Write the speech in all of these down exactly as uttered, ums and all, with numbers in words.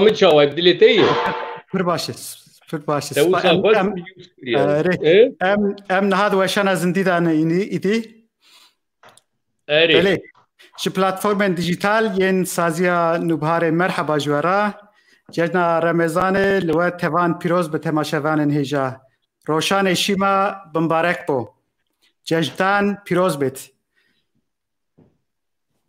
min çawa ye? Bi dilê te ye? Pir baş e. Pir baş e. Te wisa xwest û use kiriye. Erê. E? Em, em niha di weşana zindî de ne înî, îdî. Erê. Belê. Ji platformên dîjîtal yên Saziya Nûbiharê merheba ji we re. Cejna Remezanê li we tevan pîroz bi temaşevanên hêja. Roşanê şîma bimbarek bo. Cejdan pîroz bêt.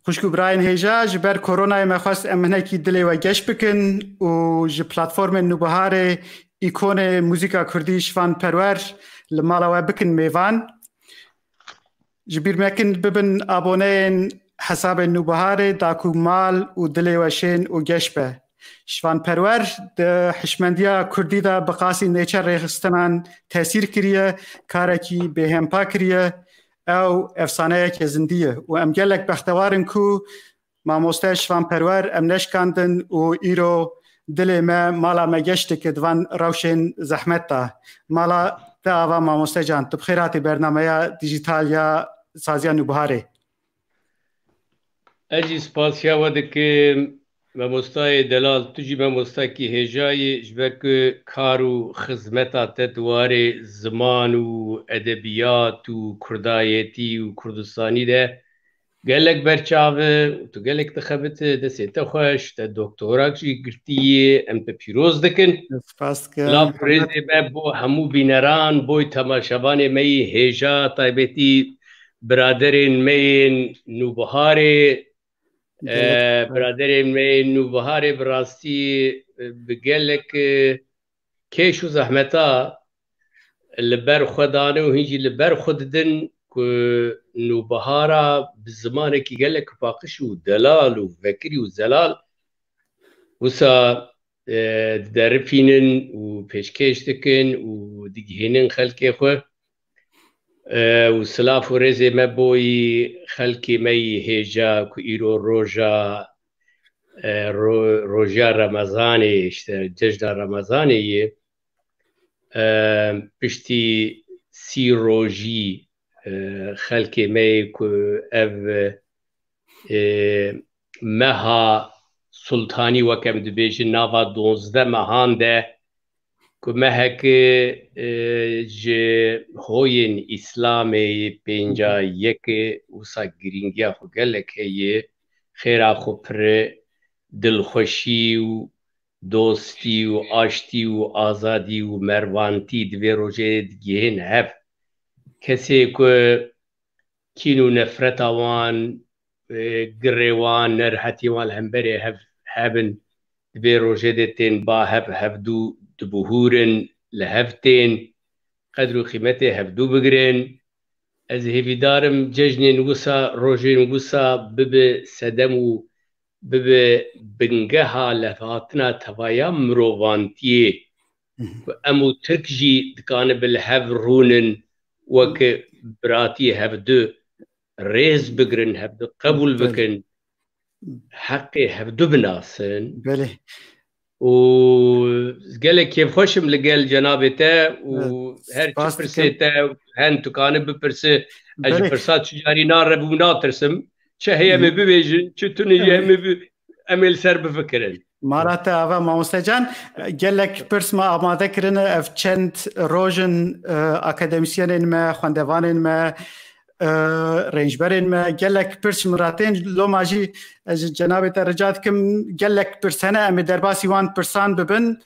Xwişk û birayên hêja, ji ber koronayê me xwest em hinekî dilê we geş bikin û ji platformên Nûbiharê îkonê muzîka kurdî Şivan Perwer li mala we bikin mêvan. Ji bîr mekin bibin aboneyên hesabên Nûbiharê da ku mal û dilê we şên û geş be. Şivan Perwer di hişmendiya kurdî de bi qasî nêçe rêxistinan tesîr kiriye, karekî bêhempa kiriye. Ew efsaneyeke zindî ye û em gelek bextewar in ku mamoste Şivan Perwer em neşkandin û îro dilê me mala me geş dike di van rewşên zehmet de. Mala te ava mamoste can, tu bi xêr hatî bernameya dîjîtal ya Saziya Nûbiharê. Ez jî spasiya we dikim. Mamostayê delal, tu jî mamostakî hêja yî, ji ber ku kar û xizmeta te di warê ziman û edebiyat û kurdayetî û kurdistanî de gelek berçav e û tu gelek dixebite, destê te xweş, te doktorak jî girtî yê, em te pîroz dikin. Spas dikim. Silav û rêzê me bo hemû bîneran, bo temaşevanê me yî hêja, taybetî biraderên me yên Nûbiharê, e, biraderên me yên Nûbiharê bi rastî, e, bi gelek, e, kêş û zehmeta li ber xwe dane û hîn jî li ber xwe didin ku Nûbihara bi zimanekî gelek paqij û delal û vekirî û zelal wisa, e, diderifînin û pêşkêş dikin û digihînin xelkê xwe. E, û silav û rêzê me bo yî xelkê me yî hêja ku îro roja, e, ro-, roja Remezanê, işte cejna Remezanê yê, e, piştî sî rojî, e, xelkê me yê ku ev, e, meha sultanî, wek em dibêjin, nava duwazdeh mehan de ku meheke, e, ji hoyên Îslamê yê pênca yekê wisa girîngiya xwe gelek heye, xêra xwe pir e, dilxweşî û dostî û aştî û azadî û mervantî di vê rojê digihên hev. Kesê ku kîn û nefreta wan, e, girê wan, nerihetiyê wan li hemberê hev hebin, di vê rojê de tên ba hev, hevdû dibihûrin, li hev tên, qedr û qîmetê hevdû bigirin. Ez hêvîdar im cejnên wisa, rojên wisa bibe sedem û bibe bingeha levhatina tevaya mirovantiyê. Ku em û Tirk jî dikanibe li hev rûnin, wek biratî hevdu rêz bigirin, hevdu qebûl bikin, heqê hevdu binasin. Belê. Û gelek kêfxweş im li gel cenabê te û her çi pirsê te hen tu kanî bipirsi, ez ji pirsa çi carî narebûm natirsim. Çi heye em ê bibêjin, çi tune ye em ê bi-, em ê li ser bifikirin. Mala te ava mamoste can, gelek pirs me amade kirine, ev çend roj in, e, akademîsyenên me, xwendevanên me, e, rêncberên me, gelek pirs min re tên, loma jî ez ji cenabê te rica dikim, gelek pirs hene, em ê derbasî wan pirsan bibin.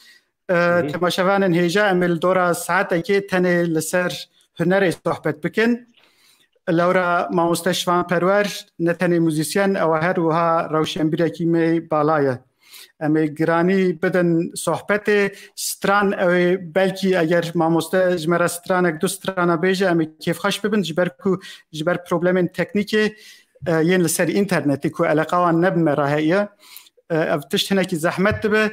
E, temaşevanên hêja, em ê li dora saetekê tenê li ser hunerê sohbet bikin. Lewra mamoste Şivan Perwer ne tenê muzîsyen, ew her wiha rewşenbîrekî me bala ye. Em ê giranî bidin sohbetê. Stran, ew ê belkî eger mamoste ji me re stranek, du strana bêje, em ê kêfxweş bibin, ji ber ku ji ber problemên teknîkê, e, yên li ser înternetê ku eleqa wan ne bi me re heye, e, ev tişt hinekî zehmet dibe.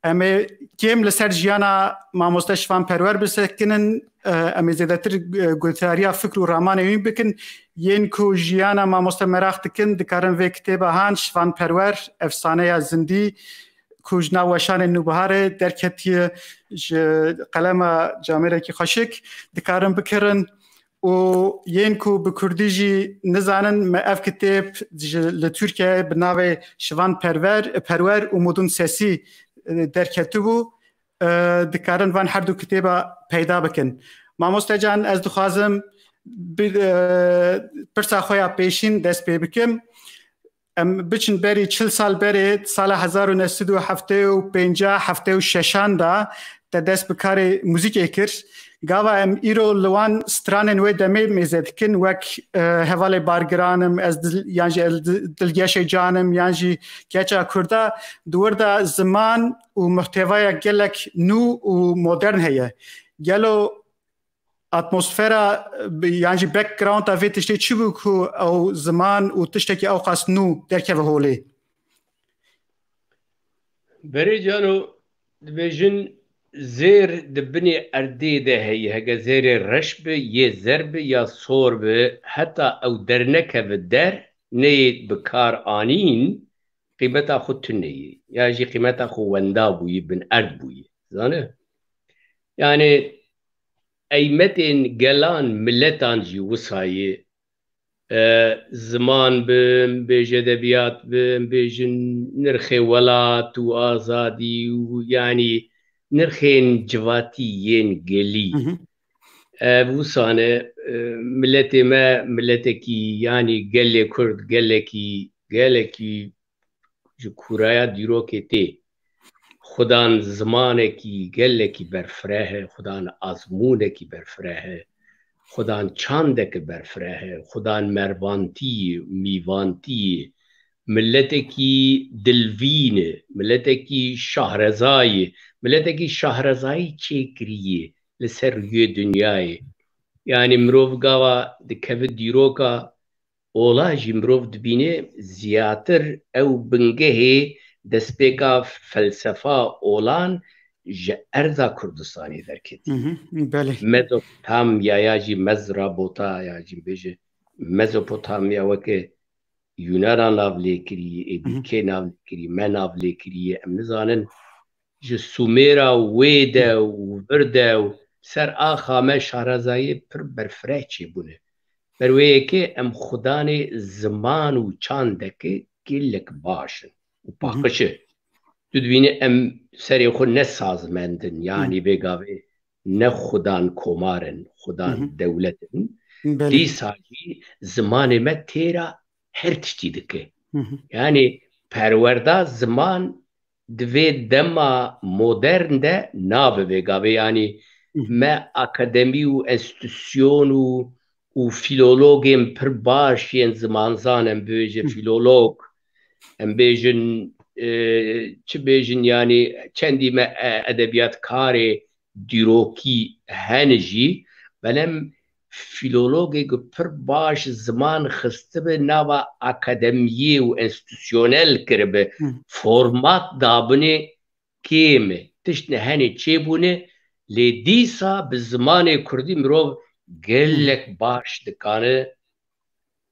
Em ê kêm li ser jiyana mamoste Şivan Perwer bisekinin, e, em ê zêdetir, e, gotariya fikr û ramanê wî bikin. Yên ku jiyana mamoste meraq dikin, dikarin vê kitêba han, Şivan Perwer, Efsaneya Zindî, ku ji nav weşanên Nûbiharê derketiye ji qelema camêrekî xweşik, dikarin bikirin. Û yên ku bi kurdî jî nizanin, me ev kitêb ji, li Tirkiyeyê bi navê Şivan Perwer, Perwer Umudun Sesi e, derketibû, e, dikarin van her du kitêba peyda bikin. Mamoste Can, ez dixwazim bi, e, pirsa xwe ya pêşîn dest pê bikim. Em biçin berî çil sal berê, sala hezar û neh sed û heftê û pênc, heftê û şeşan de te dest bi karê muzîkê kir. Gava em îro li wan stranên wê demê mêze dikin, wek, e, Hevalê Bargiran im, ez dil, yan jî ez di-, Dilgeşê Can im, yan jî Keça Kurda, di wir de ziman û muhtewaya gelek nû û modern heye. Gelo atmosfera, e, bi-, yan jî backgrounda vê tiştê çi bû ku ew ziman û tiştekî ewqas nû derkeve holê? Berê Cano, dibêjin zêr di binê erdê de heye. Heke zêrê reş bi, yê zer bi ya sor bi, heta ew dernekeve der, neyê bi kar anîn, qîmeta xwe tune ye. Ya jî qîmeta xwe wenda bûyî, bin erd bûyî. Zane? Yani, eymetên gelan, miletan jî wisa ye. E, ziman bi, em bêje edebiyat bi, em bêjin nirxê welat û azadî û, yanî, nirxên civatî yên gelî. Hı hı. E, wisa ne, e, miletê me, miletekî, yanî gelê Kurd, gelekî, gelekî ji kûraya dîrokê tê. Xudan zimanekî gelekî berfireh e, xudan azmûnekî berfireh e, xudan çandeke berfireh e, xudan mervantî, mîvantî, miletekî dilvîn e, miletekî şahrezayî, miletekî şahrezayî çêkirî ye li ser rûyê dinyayê. Yanî mirov gava dikeve dîroka ola jî mirov dibîne zîyatir ew bingehê destpêka felsefa olan ji erza Kurdistanê derketî. Hı hı, belê. Mezopotamya ya jî Mezrabota ya jî bêje Mezopotamya weke Yunana nav lê kirî, ê Hı hı. dîkê nav lê kirî, me nav lê kirî, em nizanin. Ji Sumêra wê de û vir de û ser axa me şarezayê pir berfireh çêbûne. Ber wê yekê em xudanê ziman û çandeke gelek baş in û Hı hı. paqij e. Tu dibînî em serê xwe ne sazmend in, Hı. yanî bê gavê ne xudan komar in, xudan Hı hı. dewlet in. Belê. Dîsa jî zimanê me têra her tiştî dike. Hı hı. Yanî perwerda ziman di vê dema modern de nabe vê gavê. Yanî Hı hı. me akademî û enstîtusyon û, û filologên pir baş yên zimanzan, em bêje Hı. filolog, em bêjin, e, çi bêjin, yanî çendî me, e, edebiyatkarê dîrokî hene jî, belem filologê ku pir baş ziman xistibe nava akademiyê û enstîtusyonel kiribe, Hı. format dabine kêm e. Tişt ne hene çêbûne, lê dîsa bi zimanê kurdî mirov gelek Hı. baş dikane,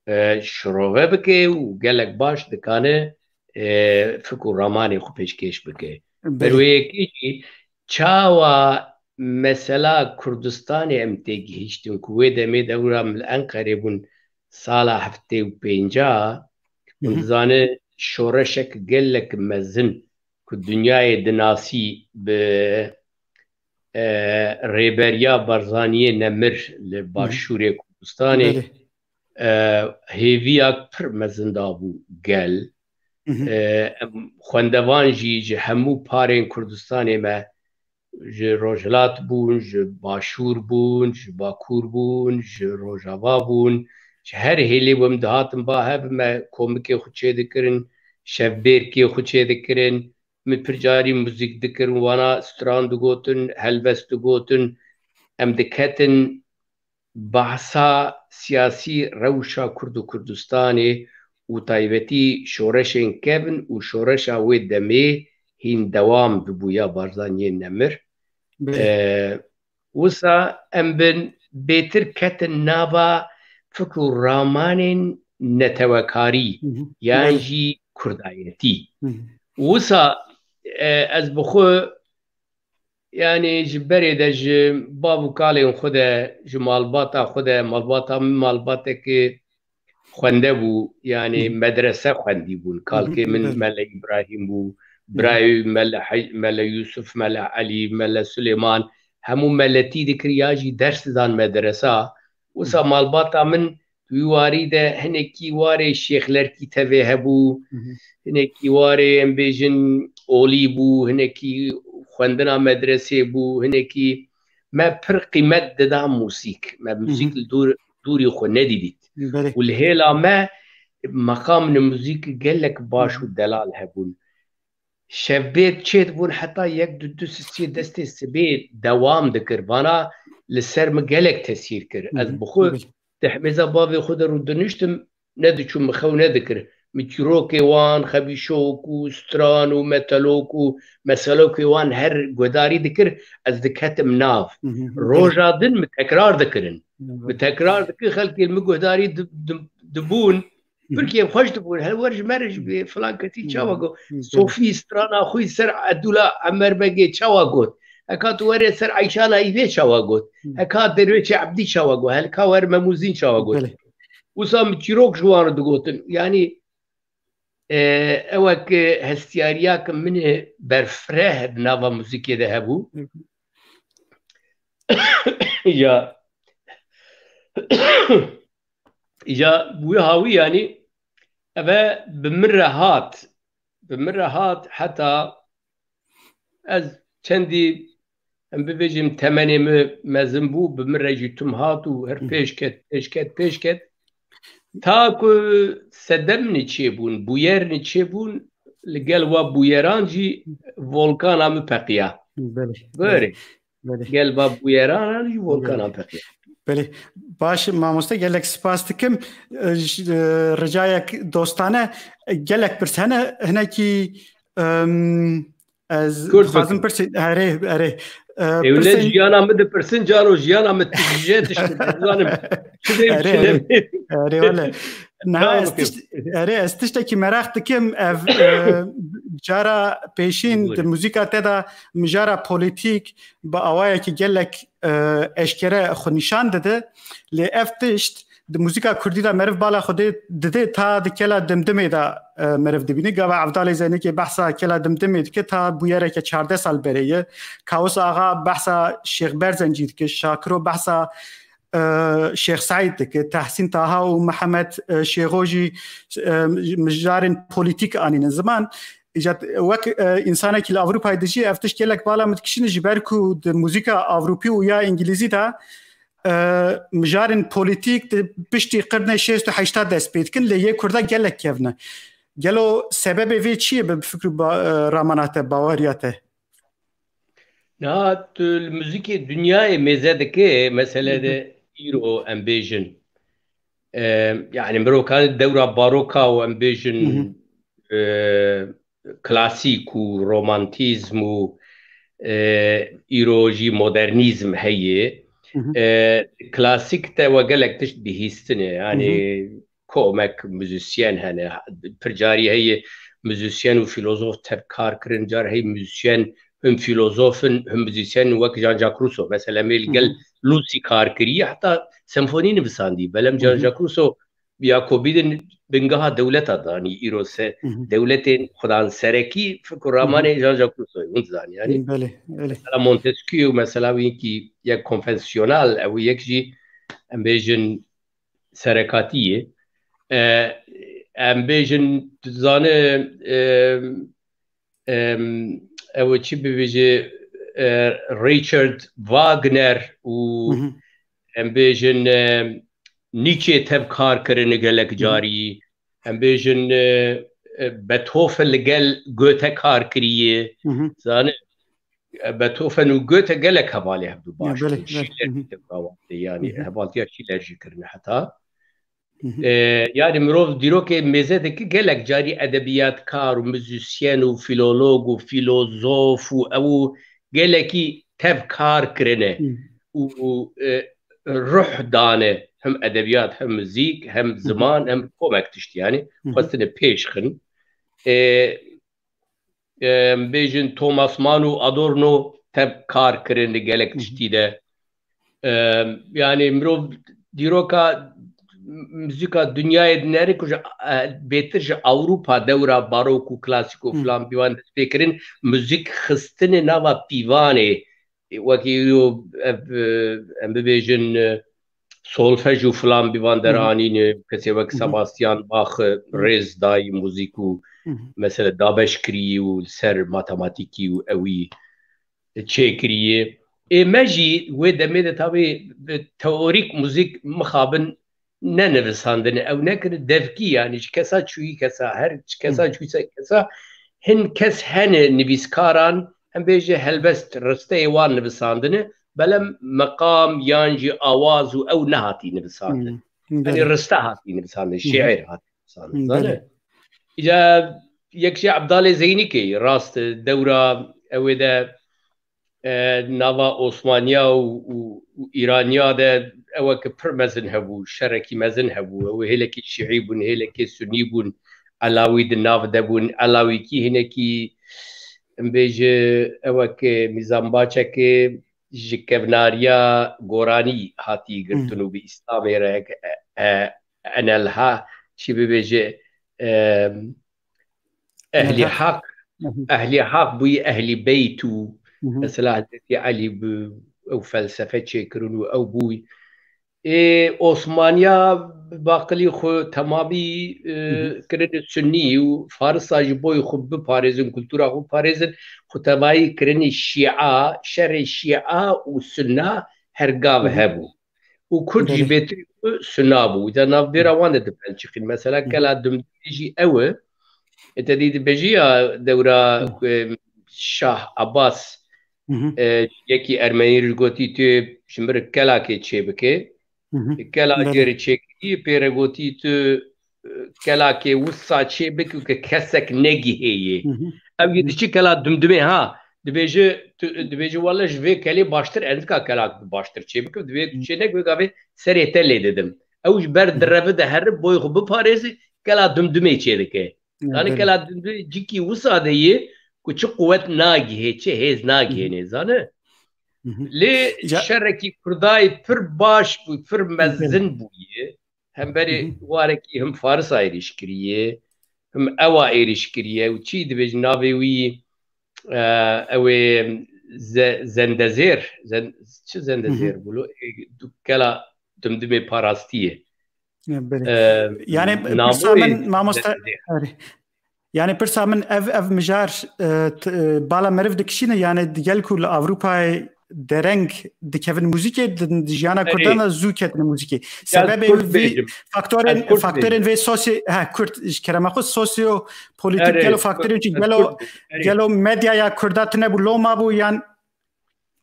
e, şirove bike û gelek baş dikane, e, fikr û ramanê xwe pêşkêş bike. Belê. Ber wê yekê jî çawa mesela Kurdistanê em têgihiştin ku wê demê dewra min li Enqerê bûn sala heftê û pênca, Hı hûn hı. dizane şoreşek gelek mezin ku dinyayê dinasî bi, e, rêberiya Barzaniyê Nemir li Hı hı. Başûrê Kurdistanê, Belê. e, hêviyak pir mezin dabû gel. Hı hı. E, em xwendevan jî ji hemû parên Kurdistanê me, ji Rojhilat bûn, ji Başûr bûn, ji Bakur bûn, ji Rojava bûn, ji her hêlê wem dihatin ba hev me komikê xwe çêdikirin, şevbêrkê xwe çêdikirin, min pir carî muzîk dikirin, wana stran digotin, helbest digotin. Em diketin behsa siyasî rewşa Kurd û Kurdistanê û taybetî şoreşên kevn û şoreşa wê demê hîn dewam dibû ya Barzaniyê Nemir. Belê. E, wisa em bin bêtir ketin nava fikr û ramanên netewekarî Hı hı. yan Belê. jî kurdayetî. Hı hı. Wisa, e, ez bi xwe, yanî ji berê de ji bav û kalên xwe de, ji malbata xwe de, malbata min malbateke xwende bû, yanî Hı hı. medrese xwendî bûn. Hı hı. Kalkê min Belê. Mele Îbrahîm bû, Birayê wî Mele Hey-, Mele Yûsif, Mele Elî, Mele Silêman, hemû meletî dikir ya jî ders didan medresa. Wisa malbata min di wî warî de hinekî warê şêxlerkî tevê hebû, hinekî warê em bêjin olî bû, hinekî xwendina medresê bû, hinekî me pir qîmet dida mûsîk. Me mûsîk li dûr, dûrî xwe nedîdît. Belê. Û li hêla me meqamên muzîk gelek baş û delal hebûn. Şevbêt çêdibûn heta yek du du sisiyê destê sibê dewam dikir. Vana li ser min gelek tesîr kir. Ez bi xwe di hemêza bavê xwe de rû diniştim, nediçû min xew nedikir. Min çîrokê wan, xebîşok û stran û metelok û meselokê wan her guhdarî dikir, ez diketim nav. Roja din min tekrar dikirin. Min tekrar dikir, xelkê li min guhdarî di-, di-, dibûn. Pirkê em xweş dibûn. Her wer ji me re ji bê filan kesî çawa got. Sofî strana xwe ser Edûla Emer Begê çawa got. Heka tu were ser Eyşana Îvê çawa got. Heka Derwêşê Ebdî çawa got. Heka wer Memûzîn çawa got. Belê. Wisa min çîrok ji wan re digotin. Yanî, e, ew wek hestiyariya ke min berfireh di nava muzîkê de hebû. Ya. Îca wî hawî, yanî, eve bi min re hat. Bi min re hat heta ez çendî, em bibêjin, temenê min mezin bû, bi min re jî tim hat û her pêş ket, pêş ket, pêş ket. Ta ku sedemnî çêbûn, bûyernî çêbûn, li gel wa bûyeran jî volkana min peqiya. Belê. Gorê. Belê. Gel va bûyeran jî volkanan peqiya. Belê. Baş, mamoste, gelek spas dikim. E, j-, e, ricayek dostane, e, gelek pirs hene, hinekî, em, ez dixwazim pirsê, erê, erê. E, Ewle pirsên jiyana min dipirsin, caro jiyana min tije tişt dizanim. Çi bê, erê, çi erê. Erê, wele. Niha ez tişt-, erê, ez tiştekî meraq dikim, ev, e, cara pêşîn di muzîka te de mijara polîtîk bi awayekî gelek, e, eşkere xwe nîşan dide. Lê ev tişt di muzîka kurdî de meriv bala xwe dê, dide ta di Kela Dimdimê de, e, meriv dibîne. Gava Evdalê Zeynikê behsa Kela Dimdimê dike, ta bûyereke çardeh sal berê ye. Kawis Axa behsa Şêx Berzencî dike, Şakiro behsa e, Şêx Seîd dike, Tehsîn Taha û Mihemed, e, Şêxo jî, e, mijarên polîtîk anînin ziman. Îca wek, e, însanekî li Ewropayê dijî, ev tişt gelek bala min dikişîne, ji ber ku di muzîka Ewropî û ya Îngilîzî de, e, mijarên polîtîk di piştî qirnê şêst û heşta dest pê dikin, lê yê Kurda gelek kevn e. Gelo sebebê vê çi ye bi fikr û ba-, e, ramana te, baweriya te? Niha tu li muzîkê dinyayê mêze dike, mesele de îro em bêjin. E, yanî mirov kare dewra baroka û em bêjin, e, klasîk û romantîzm û, e, îro jî modernîzm heye. E, klasîk te we gelek tişt bihîstine. Yanî komek muzîsyen hene. Pir carî heye muzîsyen û fîlozof tev kar kirin, car heye muzîsyen him fîlozof in, him muzîsyen in, wek Jean-Jacques Rousseau. Mesela, me li gel Lucy kar kiriye, heta senfonî nivisandî. Belem Jean-Jacques Rousseau ya ku bidin bingeha dewleta danî, îro se dewletên xwedan serekî, fikr û ramanê Jean-Jacques Rousseau hûn dizanî, yanî. Belê, belê. Mesela Montesquieu, mesela wînkî yek konfesyonal, ew yek jî em bêjin serekatî ye. E, em bêjin, tu dizane, e, em, ew çi bibêje, e, Richard Wagner û em bêjin, e, Nietzsche tev kar kirine gelek carî. Em bêjin, e, e, Beethoven li gel Goethe kar kiriye. Zane, e, Beethoven û Goethe gelek hevalê hevdu baş in. Şîler jî tevra wan tê, yanî hevaltiya Şîler jî kirine heta. E, yanî mirov dîrokê mêze dike, gelek carî edebiyatkar û muzîsyen û fîlolog û fîlozof û ew û gelekî tev kar kirine û, û, e, ruh dane hem edebiyat, hem muzîk, hem ziman, hem komek tişt, yanî xwestine pêş xin. E, em bêjin Thomas Mann û Adorno tev kar kirin li gelek tiştî de. Em, yanî mirov dîroka muzîka dinyayê dinêre ku ji, e, bêtir ji Ewropa dewra barok û klasîk û filan bîvan dest pê kirin, muzîk xistine nava pîvanê, e, wekî yo ev, e, em bibêjin, e, solfej û filan bîvan deranîne, kesê wek Sebastian Bach, e, rêz dayî muzîk û mesele dabeş kirî û li ser matematîkî û ewî çêkiriye. Ê me jî wê demê de tabî bi teorîk muzîk mixabin nenivisandine. Ew nekir devkî, yanî ji kesa çûyî kesa, her ji kesa çûyî kesa, hin kes hene nivîskaran, em bêje helbest risteyê wan nivisandine, belem meqam yan jî awaz û ew nehatî nivisandin. Yanî riste hatî nivisandin, şiir hatî nivisandin. Zane? Îca yek jî Ebdalê Zeynîkê rast dewra ewê de e, nava Osmaniya û, û, û Îraniya de eweke pir mezin hebû, şerekî mezin hebû. Ew hêlekî şîî bûn, hêlekî sunî bûn, elawî di nav de bûn. Elawîkî hinekî, em bêje, eweke mîzanbaçeke ji kevnariya goranî hatî girtin û bi Îslamê re, e, e, enelha, çi bibêje, e, Ehlî Heq, ehlî Heq bûyî, ehlî beyt û mesela Hezretî Elî bi ew felsefe çêkirin û ew bûyî. Ê Osmaniya bi baqilî xwe temamî, e, kirine Sunnî û Farisa ji boyê xwe biparêzin, kultura xwe biparêzin, xwe tevayî kirine Şîa, şerê Şîa û Sunna her gav hebû. Û Kurd jî bêtirî ku Sunna bû. De navbêra wan de dipelçixîn. Mesela kela Dumdumê jî ew e. E, te dî dibêjî ya dewra, e, Şah Abbas, e, yekî Ermenî rê gotî tu ji min re kelakê çêbike. Kela jê re çêkirî, pê re gotî tu, e, kelakê wisa çêbike ke kesek negihê yê. Ew yê diçi kela Dumdumê ha. Dibêje, tu, dibêje wele ji vê kelê baştir ez nika kelak baştir çêbikim. Dibê tu çênek vê gavê serê te lê didim. Ew ji ber direve de here boyê xwe biparêze, kela Dumdumê çêdike. Yanî kela Dumdumê cikî wisa de yê ku çi quwet nagihê, çi hêz nagihê nêzane. Lê şerekî Kurdayê pir baş bû, pir mezin bûye. Hemberî warekî him Farisa êrîş kiriye, him ewa êrîş kiriye û çi dibêjin navê wî, e, ew ê Ze-, Zendezêr, Zen-, çi Zendezêr bû lo? Ê, du kela Dumdumê parastî ye. E, belê. E, yani pirsa min mamoste, Zendezêr. Erê. Yani pirsa min ev, ev mijar, e, t-, e, bala meriv dikişîne, yani digel ku li Avrupayê dereng dikevin muzîkê, di, di jiyana Kurdan de zû ketine muzîkê. Sebebê vî faktorên, faktorên vê sosyo-, ha, Kurd, ji kerema xwe sosyo-polîtîk gelo faktorên çi gelo, gelo medyaya Kurda tune bû, loma bû yan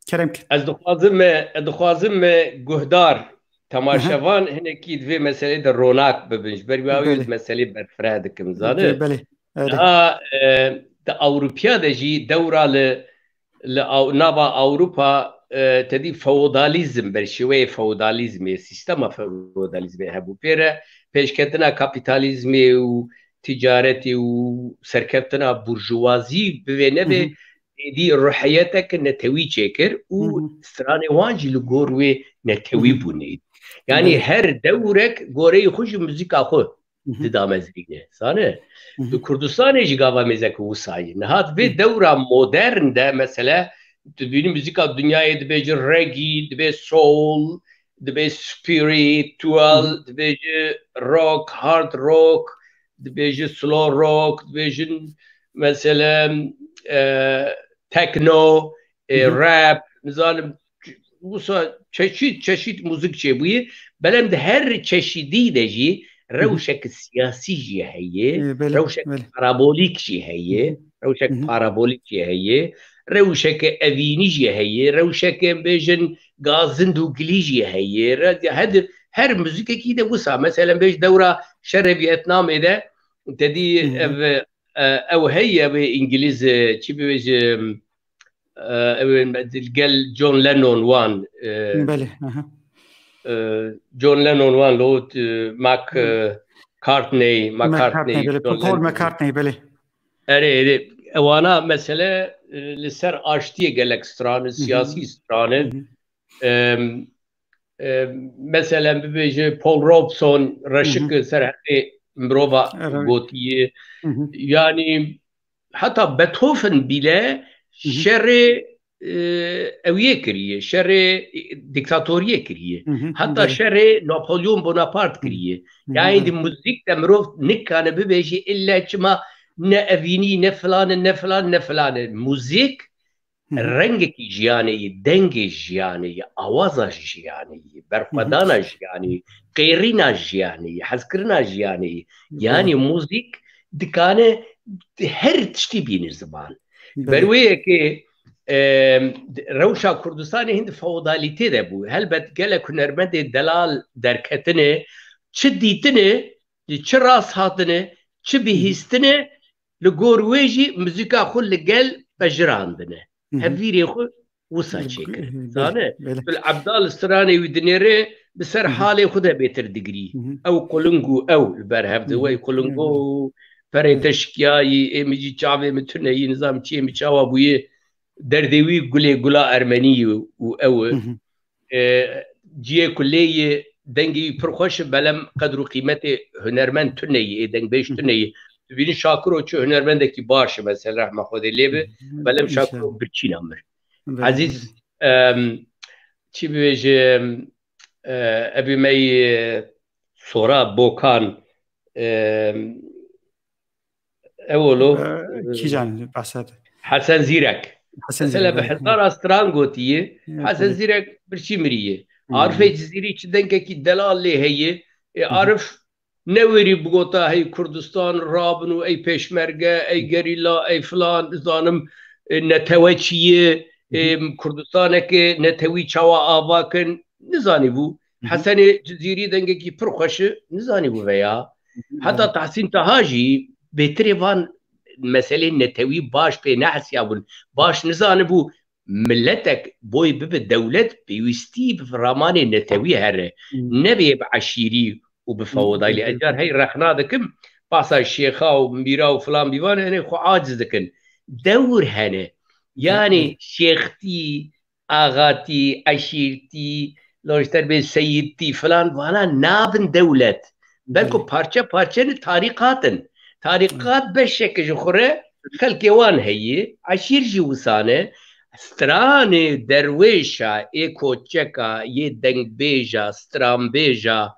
kerem kir. Ez dixwazim, ez dixwazim guhdar, temaşevan hinekî di vê meselê de ronak bibin. Ji ber wî awî meselê berfireh dikim, zane? Belê. Niha, e, di Ewropiya de jî dewra li, li Aw-, nava Ewropa, e, tedî feodalîzm, berşêweyê feodalîzmê, sîstema feodalîzmê hebû. Pê re pêşketina kapîtalîzmê û ticaretê û serkeftina burjuwazî bi vê nevê êdî ruhiyeteke netewî çêkir û stranê wan jî li gor wê netewî bûn êdî. Yanî her dewrek goreyê xwe ji muzîka xwe dida mezrîne. Zane? Di Kurdistanê jî gava mêzeke wisa ye. Niha di vê dewra modern de, mesele, tu dibînî muzîka dinyayê dibêje reggae, dibê soul, dibê spiritual, dibêje rock, hard rock, dibêje slow rock, dibêjin, mesele, e, techno, e, rap, nizanim, wisa çeşît çeşît muzîk çêbûye, belem di her çeşîdî de jî rewşek siyasî jî heye, rewşek parabolîk jî heye, rewşek parabolîk jî heye, rewşeke evînî jî heye, rewşeke em bêjin gazind û gilî jî heye. Re-, her, her muzîkekî de wisa, mesela bêj dewra şerê Vietnamê de tedî ev, e, ew heye, ew ê îngilîz, e, çi bibêje, e, ew ê me-, gel John Lennon wan, e, Belê, aha. e, John Lennon wan lo, e, Mac, e, Cartney, McCartney, McCartney, belê. John Paul Lennon. McCartney, belê. Erê, erê. Ewana mesele, e, li ser aştiyê gelek stran e, siyasî stran e. Em, e, mesela bibêje Paul Robeson, reşik serhedê mirova gotiye. Yani heta Beethoven bile şerê, e, ewiyê kiriye, şerê diktatoriyê kiriye. Heta şerê Napolyon Bonaparte kiriye. Yani di muzîk de mirov nikane bibêje ille çima ne evînî, ne filan e, ne filan, ne filan e. Muzîk rengekî jiyanê yî, dengê jiyanê yî, awaza jiyanê yî, berxwedana jiyanê yî, qêrîna jiyanê yî, hezkirina jiyanê yî. Yani muzîk dikane her tiştî bîne ziman. Ber wê yekê, e, rewşa Kurdistanê hin di feodalîtê de bû. Helbet gelek hunermendê delal derketine, çi dîtine, çi rast hatine, çi bihîstine, li gor wê jî muzîka xwe li gel pejirandine. Hevîrê xwe wisa çêkir. Zane? Tu li Ebdal stranê wî dinêre, bi ser halê xwe de bêtir digirî. Ew quling û ew li ber hev de, wey qulingo û perê te şikiyayî, ê min jî çavê min tune yî, nizam çiyê min çawa bûye, derdê wî gulê gula ermenî û ew e. E, ciyê ku lê yê dengê wî pir xweş e, belem qedr û qîmetê hunermend tune yê, ê dengbêj tune yê. Dibînin Şakiro çi hunermendekî baş e, mesela rehma Xwedê lê be, belem Şakiro birçîna mir. Ezîz, em, çi bibêje, e, ebî me yê Sora Bokan, em, Ew olo, e, kîjan behsa de? Hesen Zîrek. Hesen Mesela Zîrek, bi hezara stran gotiye, Hesen Zîrek birçî miriye. Arifê Cizîrî çi dengekî delal lê heye. E, Arif ne werî bigota hey Kurdistan rabin û ey pêşmerge, ey gerîla, ey filan, nizanim, e, netewe çi ye, e, Kurdistaneke netewî çawa ava kin, nizanîbû. Hesenê Cizîrî dengekî pir xweş e, nizanîbû veya. Heta Tahsîn Taha jî bêtirê van meselê netewî baş pê nehesiyabûn, baş nizanibû miletek boy bibe dewlet pêwîstî bi ramanê netewî here, nebê bi eşîrî û bi feodalî. Ez car hey rexna dikim, basa şêxa û mîra û filan bîvan hene xwe aciz dikin. Dewr hene. Yani şêxtî, axatî, eşîrtî, lojter bê seyidtî filan, vana nabin dewlet. Belko parçe parçe ne tarîqat in. Tarîqat beşeke ji xwe re xelkê wan heye, eşîr jî wisa ne. Stranê derwêşa, ê koçeka, yê dengbêja, stranbêja,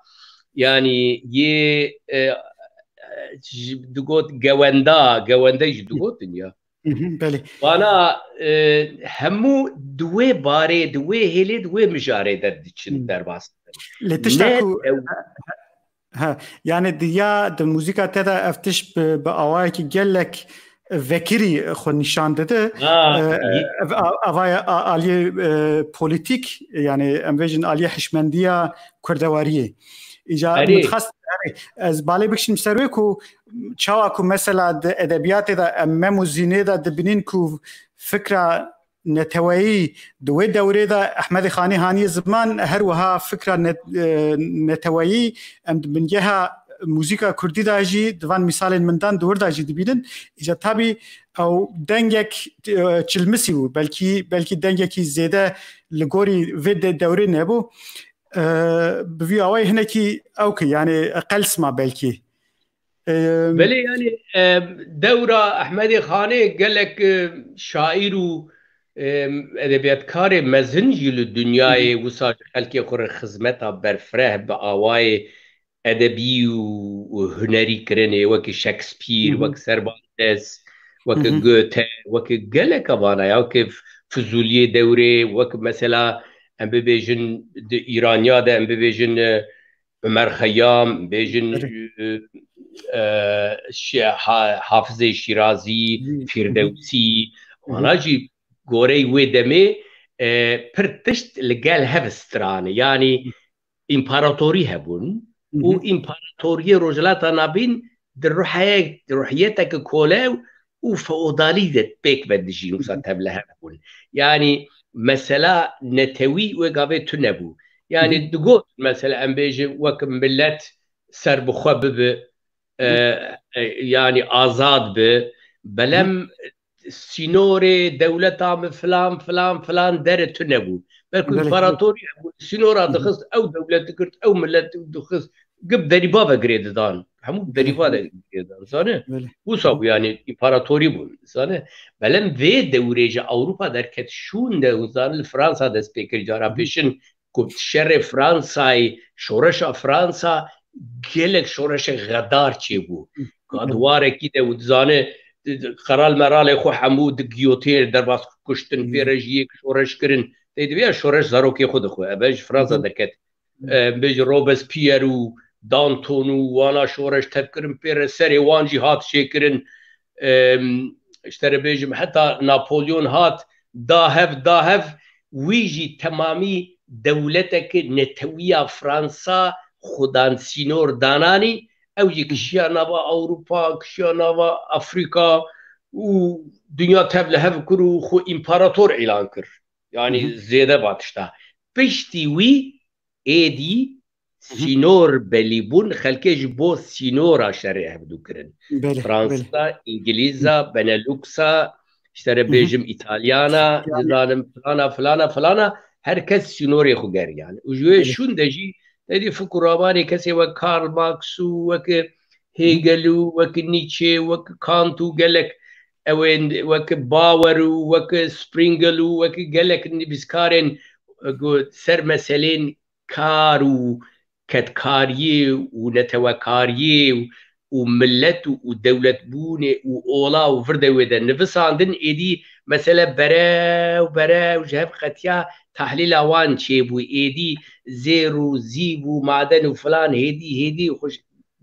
yanî yê, e, e, ji, digot gewenda, gewende jî digotin ya. Belê. Vana, e, hemû di wê barê, di wê hêlê, di wê mijarê de diçin derbas dikin. Lê tişta Ne ku, ew- he, yani di ya, di muzîka te de ev tişt bi, bi awayekî gelek vekirî xwe nîşan dide. Ha, E, iyi. Ev a-, avaya a-, aliyê, e, polîtîk, yani em vêjin aliyê hişmendiya kurdewariyê. Îca Erê. min dixwest, yani ez balê bikişim ser wê ku çawa ku mesela di edebiyatê de em mem û zînê de dibînin ku fikra neteweyî di wê dewrê de Ehmedê Xanî haniye ziman, her wiha fikra net-, e, neteweyî em di bingeha muzîka kurdî de jî di van mîsalên min dan di wir de jî dibînin. Îca tabî ew dengek, e, çilmisî bû, belkî, belkî dengekî zêde li gorî vê de-, dewrê nebû. E, bi vî awayî hinekî ew ki, yani qels ma belkî. Em, Belê, yani, em, dewra Ehmedê Xanê gelek, em, şaîr û, em, edebiyatkarê mezin jî li dinyayê wisa ji xelkê xwe re xizmeta berfireh bi awayê edebî û, û hunerî kirinê, wekî Shakespeare, wek Cervantes, wekî Goethe, wekî geleka vana ya, wekî Fizûliyê dewrê, wek mesela em bibêjin di Îraniya de, em bibêjin, e, Ömer Xeyyam, bêjin, Erê. e, e, şi-, ha-, Hafizê Şîrazî, Hı. Firdewsî, Hı hı. wana jî gorey wê demê, e, pir tişt li gel hev strane. Yani Hı. împaratorî hebûn Hı û hı. împaratoriyê Rojhilata Navîn di ruheye-, ruhiyeteke kolew û feodalî de pêk ve dijîn, wisa Hı hı. tevlihev bûn. Yani mesela netewî wê gavê tune bû. Yani Hı hı. digot mesela em bêjin wek millet ser bi xwe bibe, e, Hı. e, yani azad bi. Hı hı. Belem sînorê dewleta min filan, filan, filan dere tune bû. Belkû Belê. împaratorî hebû, sînora dixist, ew dewlet dikird, ew millet dixist, gib derîba ve girê didan. Hemû derîba de girê didan, zane? Belê. Wisa bû, yani, împaratorî bûn, zane? Belem vê dewrê ji Ewropa derket şûn de, zane, li Fransa dest pê kir, cara Hı. pêşin ku şerê Fransayê, şoreşa Fransa gelek şoreşek xedar çêbû. Hı. Ka di warekî de û dizane, qeral meralê xwe hemû di giyotê derbas kuştin, Hı. pê re ji yek şoreş kirin. Tê diviya şoreş zarokê xwe dixwe. Eve ji Fransa Hı. derket. Hı. E, bêjî Robespierre û Danton û wana şoreş tev kirin pê re, serê wan jî hat çêkirin. E, işte re bêjim heta Napolyon hat, dahev, dahev, wî jî temamî dewleteke netewiya Fransa xudan sînor dananî, ew jî Hı. kişiya nava Ewropa, kişiya nava Afrika û dinya tev li hev kir û xwe împarator îlan kir. Yani Hı hı. zêde va tişta. Piştî wî êdî Hı hı. sînor belî bûn, xelkê ji bo sînora şerê hevdû kirin. Belê, Fransa, belê. Îngilîza, Beneluxa, işte re Hı hı. bêjim Îtalyana, İtalya. nizanim filana, filana, filana, her kes sînorê xwe ger yani. Û ji wê Belê. şûn de jî, te dî fikr û ramanê kesê wek Karl Marx û wek Hı hı. Hegel û wek Nietzsche, wek Kant û gelek ew ên wek Bauer û wek Sprengel û wek gelek nivîskarên, e, ku ser meselên kar û kedkariyê û netewekariyê û, û millet û, û dewletbûnê û ola û vir de wê de nivisandin, êdî mesele berew berew ji hev qetiya tahlîla wan çêbû. Êdî zêr û zîv û maden û filan hêdî hêdî xwe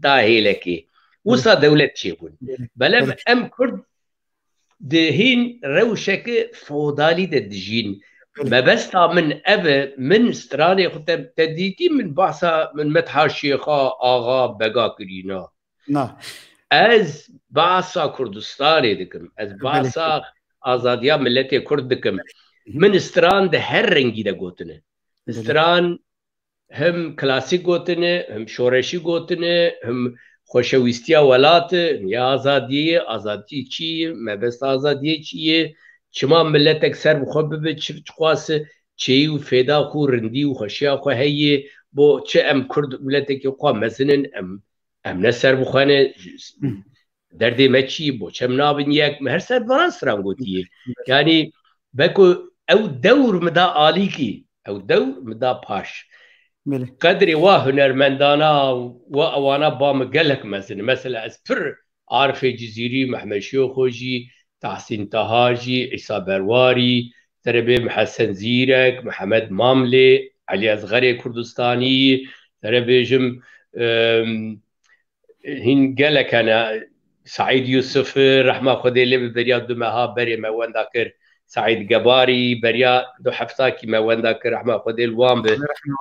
da hêlekê. Wisa dewlet çêbûn. Belê. Belê. em Kurd di hîn rewşeke feodalî de dijîn. Belê. Mebesta min ev e, min stranê xwe te, te dîtî, min bahsa min Metha Şêxa Axa Bega kirî, na. Na. Ez bahsa Kurdistanê dikim. Ez Belê. bahsa azadiya milletê Kurd dikim. Hı hı. Min stran di her rengî de gotine. Belê. Stran him klasîk gotine, him şoreşî gotine, him xweşewîstiya welat e, him ya azadiyê, azadî çi ye, mebesta azadiyê çi ye, çima miletek ser bi xwe bibe, çi, çiqas çêyî û fêda xwe, rindî û xweşiya xwe heye, bo çi em Kurd miletekî xwe mezin in, em, em ne ser bi xwe ne, Hı. derdê me çi ye, bo çem nabin yek, me her ser vana stran gotiye. Evet. Yani, beko ew dewr mi da alîkî, ew dewr mi da paş. Belê. Qedrê wa hunermendana, wa ewana ba mi gelek mezin. Mesela ez pir Arifê Cizîrî, Mehmed Şêxo jî, Tahsîn Taha jî, Îsa Berwarî, Serebê Hesen Zîrek, Mihemed Mamlê, Elî Ezxerê Kurdistanî, serebêjim, em, hîn gelek hene. Saîd Yusuf, rehma Xwedê lê bi, beriya du meha berê me wenda kir. Saîd Gebarî, beriya du heftakî me wenda kir, rehma Xwedê li wan bi.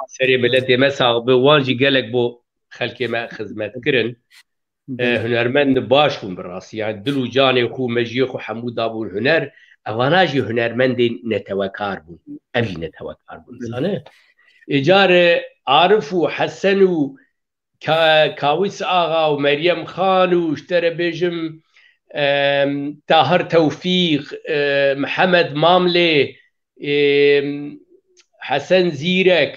Serê miletê me sax bi, wan jî gelek bo xelkê me xizmet kirin. E, Belê. hunermend baş bûn bi rastî. Yani dil û canê xwe, mejiyê xwe hemû dabûn huner. Evana jî hunermendên netewekar bûn. Ev jî netewekar bûn. Belê. Zane? Ê carê Arif û Hesen û Ka-, Kawis Axa û Meryem Xan û ji te re bêjim, em, Tahir Tewfîq, e, Mihemed Mamlê, em, Hesen Zîrek,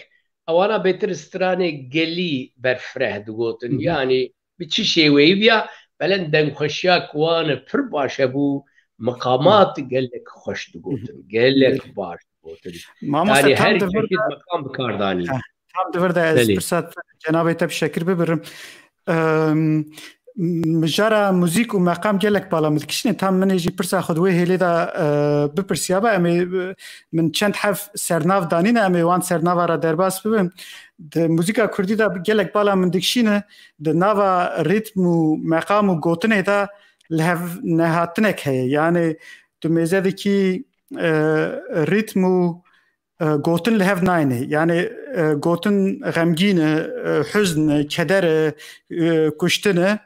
ewana bêtir stranê gelî berfireh digotin. Hı hı. Yani bi çi şêweyî biya, belen dengxweşiya ki wan pir baş hebû, miqamat Hı. gelek xweş digotin, Hı hı. gelek Hı. baş digotin. Mamoste, Yani tam her di vir çeşit de meqam bi kar danî. Heh. Tam di vir de ez Belê. pirsa cenabê te bi şekir bibirim. Em, mijara muzîk û meqam gelek bala min dikişîne. Tam min ê jî pirsa xwe di wê hêlê de, e, bipirsiya be. Em ê, e, min çend hev sernav danîne, em ê wan sernava re derbas bibin. Di muzîka kurdî de gelek bala min dikişîne. Di nava rîtm û meqam û gotinê de li hev nehatinek heye. Yani tu mêze dikî, e, rîtm û e, gotin li hev nayne. Yani, e, gotin xemgîn e, e, huzn e, keder e, e, kuştin e.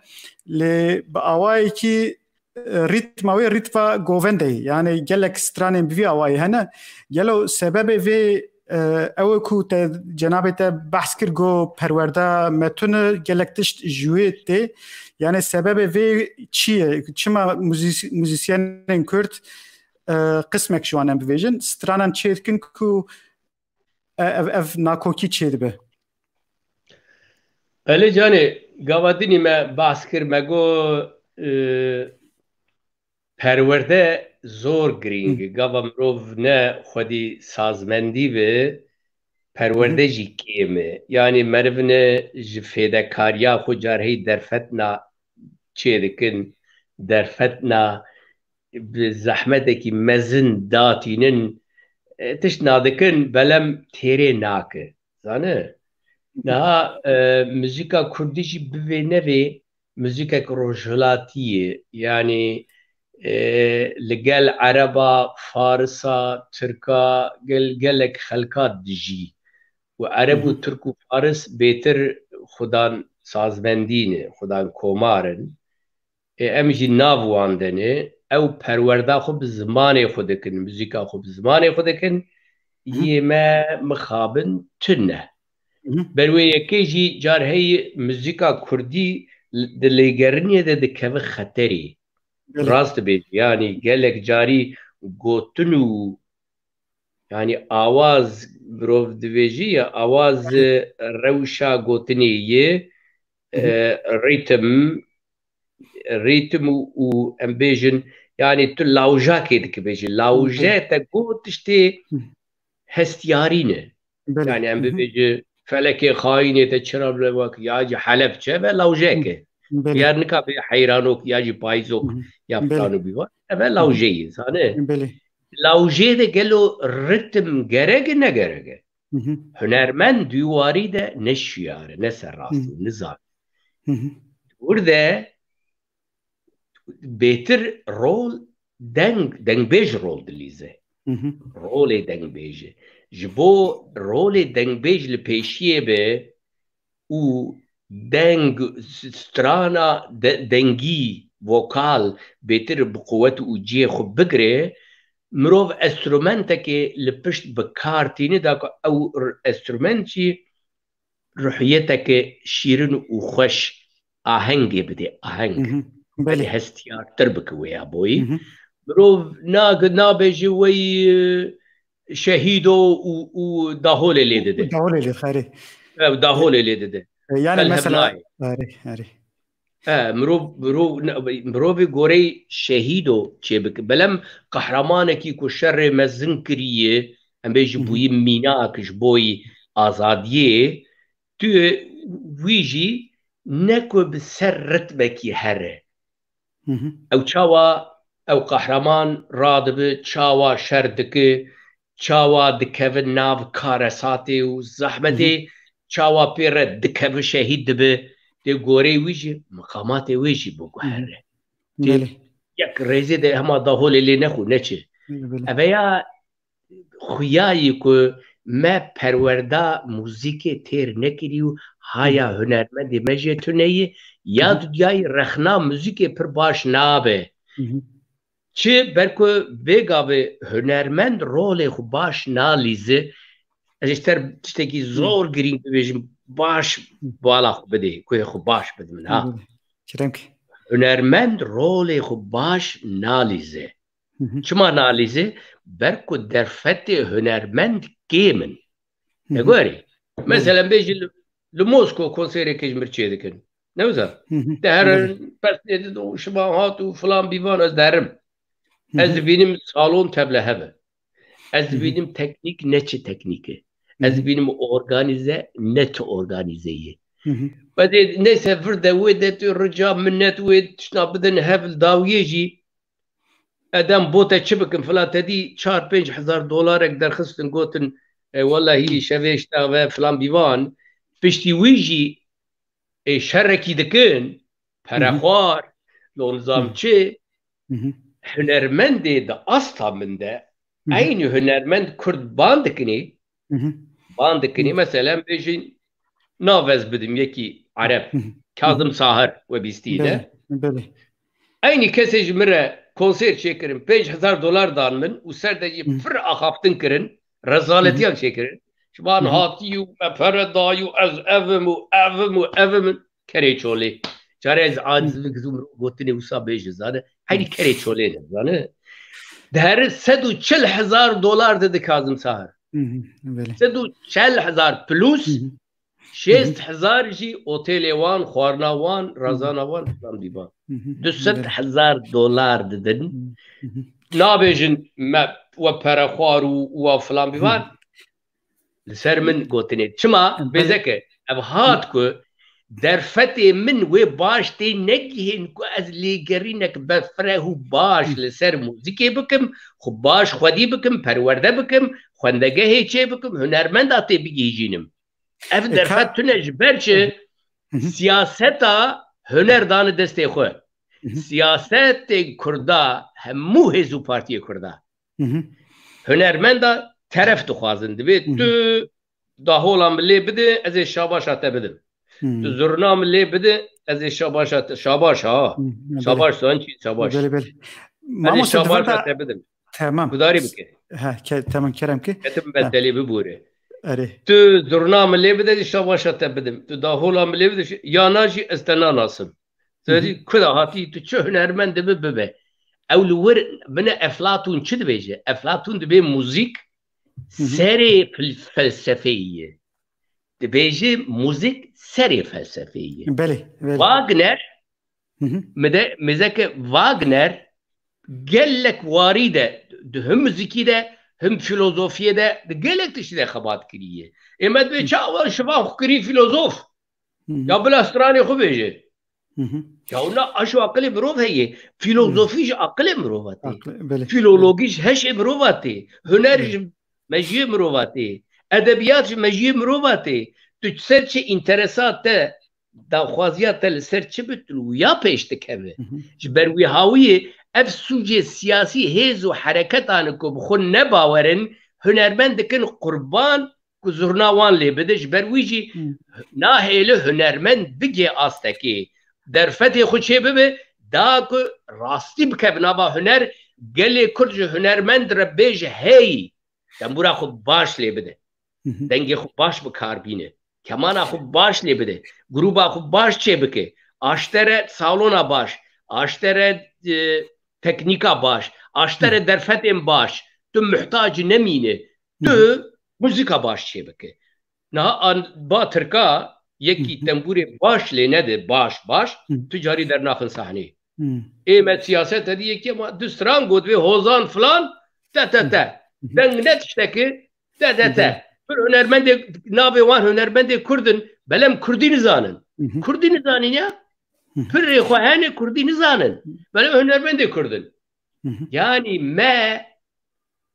Lê bi awayekî, e, rîtma wê rîtma govende ye. Yani gelek stranên bi vî awayî hene. Gelo sebebê vê E, ew ku te cenabê te behs kir, got perwerde me tune, gelek tişt ji wê tê. Yani sebebê vê çi ye? Çima muzîs-, muzîsyenên Kurd, e, qismek ji wan em bivêjin, stranan çêdikin ku, e, ev, ev nakokî çêdibe? Belê canê, gava dinî me behs kir, me got, e, perwerde zor girîng e. Gava mirov ne xwedî sazmendî be, perwerde jî kêm e. Yanî meriv ne ji fêdekariya xwe carhey derfetna çêdikin, derfetna bi zehmetekî mezin datînin, e, tişt nadikin, belem têrê nake. Zane? Niha, e, muzîka kurdî jî bivê nevê muzîkek rojhilatî ye. Yanî, e, li gel ereba, farisa, tirka, gel, gelek xelka dijî. Û ereb û tirk û faris bêtir xudan sazmendî ne, xudan komar in. Ê, em jî nav wan de ne. Ew perwerda xwe bi zimanê xwe dikin, muzîka xwe bi zimanê xwe dikin. Yê me mixabin tune. Ber wê yekê jî car heye muzîka kurdî li, di lêgeriniyê de dikeve xeterê. Belê. Rast dibêjî, yanî gelek carî gotin û, yanî awaz mirov dibêjî ya awaz, e, rewşa gotinê ye, e, rîtim, rîtim û, û em bêjin, yanî tu lawjakê dikibêjî. Lawje te got tiştê hestiyarî ne. Belê. Yanî em bibêjin felekê xayînê te çira bile wek ya jî Helebçe ve lawjeke. Belê. Diyar nikabe heyranok ya jî payizok ya filan û bîvan. Eve lawjeyî, zane? Belê. Lawjê de gelo ritim gerek e, ne gerek e? Hunermend di warî de ne şiyar e, ne serrast e, nizane. Û de bêtir rol deng, dengbêj rol dilîze. Rolê dengbêjê. Ji bo rolê dengbêj li pêşiyê be û deng, s-, strana de-, dengî, vokal bêtir bi quwet û cihê xwe bigire, mirov enstrumentekê li pişt bi kar tîne da ku ew r-, enstrument jî ruhiyeteke şîrin û xweş ahengê bidê, aheng. Belê. Hestiyartir bike wê ya boyî. Mirov nag-, nabêje wey, e, şehîdo û, û daholê lê dide. Daholê lê, xerê. Ev daholê lê dide. E, yani mesela, xerê, xerê. E, mirov, mirov, mirovê goreyê şehîdo çêbike. Belem qehremanekî ku şerê mezin kiriye, em bêjin bûyî mînak ji boyî azadiyê, tu wî jî ne ku bi ser ritmekî here. Ew çawa ew qehreman radibi, çawa şer dike, çawa dikeve nav karesatê û zehmetê, çawa pê re dikeve şehîd dibe, tê goreyê wî jî, miqamatê wê jî biguhere. Tê yek rêzê de hema daholê lê nexwe neçe. Belê. Eve ya xuya yî ku me perwerda muzîkê têr nekirî û haya hunermendê me jê tune ye, ya dudiyayî rexna muzîkê pir baş nabe. Çi ber ku vê gavê hunermend rolê xwe baş nalîze, ez ji te tiştekî zor girîng bibêjim, baş bala xwe bidê, guhê xwe baş bidin min, ha. Kerem ki. Hunermend rolê xwe baş nalîze. Çima nalîze? Ber ku derfetê hunermend kêm in. Te gorî. Mesela bêjî li, li Mosko konserê kejmir çê dikin. Ne wisa? Te herin, pers lê didin û şima hat û filan bîvan ez derim. Ez dibînim salon tevle hev e. Ez dibînim teknîk ne çi teknîk e. Ez dibînim organize ne çi organize ye. Ve de neyse vir de wê de tu rica minnet wê tişna bidin hev li dawiyê jî. Edem bo te çi bikim? Fila te dî çar pênc hezar dolarek derxistin, gotin, e, wellahî şevê ji te ve filan bîvan. Piştî wî jî, ê, şerekî dikin, perexwar, lo nizam çi, hunermendê di asta min de, eynî hunermend kurd ban dikinê, ban dikinê, mesela em bêjin, nav ez bidim yekî ereb, Kazım Sahir we bîstî ne? Belê, belê. Eynî kesê ji min re konser çêkirin, pênc hezar dolar dan min û ser de jî pir axaftin kirin, rezaletiyan çêkirin. Van hatî û me pere dayî û ez ev im û ev im û ev im. Kerê çolê. Çare ez aciz bik zû mirov gotinê wisa bêje, zane. Heynî kerê çolê ne, zane. Di her sed û çil hezar dolar de di Kazim Sahar. Sed û çil hezar plus şêst hezar jî otelê wan, xwarina wan, razana wan, filan bîvan. Du sed hezar dolar didin. Nabêjin me we perexwar û we filan bîvan. Li ser min gotinê. Çima? Bêzeke, ev hat ku derfetê min wê baş tê negihên ku ez lêgerînek befreh û baş li ser muzîkê bikim, xwe baş xwedî bikim, perwerde bikim, xwendegehê çê bikim, hunermenda tê bigihîjînim. Ev derfet tune ji ber çi? Siyaseta huner dane destê xwe. Siyasetê Kurda, hemû hêz û partiyê Kurda. Hunermenda teref dixwazin. Divê tu dahola min lê bide, ez ê şabaşa te bidim. Tu zurna min lê bide, ez ê şabaşa te, şabaş ha. Şabaş san çî şabaş. Belê, belê. Ez ê şabaşa te bidim. Tamam. Gudarî bike. Ha, ke, tamam, kerem ki. Ketim ben telê bibûre. Erê. Tu zurna min lê bide, ez ê şabaşa te bidim. Tu dahola min lê bide, ya na jî ez te nanasim. Serî ku de hatî tu çi hunermend dibe bibe. Ew li wir bine Eflatûn çi dibêje? Eflatûn dibê muzîk serê fil-, felsefeyî ye. Dibêje muzîk serê felsefeyî ye. Belê, belê. Wagner, mi de, mêzeke Wagner gelek warî de, di him muzîkî de, him filozofiyê de, di gelek tiştî de xebat kiriye. Ê me dibê çawa şivan xwe kirî filozof? Ya bila stranê xwe bêje. Ya wina aşo aqilê mirov heye. Filozofî ji aqilê mirova tê. Filologî ji heşê mirova tê. Huner ji mejiyê mirova tê. Edebiyat ji mejiyê mirova tê. Tu ser çi înteresa te, daxwaziya te li ser çi bi tu wiya pêş dikeve? Ji ber wî hawiyê ev sûcê siyasî hêz û hereketan ku bi xwe nebawer in, hunermend dikin qurban ku zurna wan lê bide, ji ber wî jî nahêle hunermend bigê astekê. Derfetê xwe çê bibe, da ku rastî bikeve nava huner, gelê Kurd ji hunermend re bêje hey, tembûra xwe baş lê bide. Dengê xwe baş bi kar bîne. Kemana xwe baş lê bide. Grûba xwe baş çê bike. Aştere salona baş. Aştere, e, teknîka baş. Aştere derfetên baş. Tu muhtac nemîne. Tu muzîka baş çê bike. Niha an ba Tirka yekî tembûrê baş lê nede baş baş, tu carî dernaxin sahneyê. Ê me siyaset hediye ki ama du stran got vê hozan filan, te te te. Deng ne tişteki, te te te. Pir hunermendê navê wan hunermendê Kurdin, belem Kurdî nizanin. Kurdî nizanin ya. Pirê xwe hene Kurdî nizanin. Belem hunermendê Kurdin. Yani me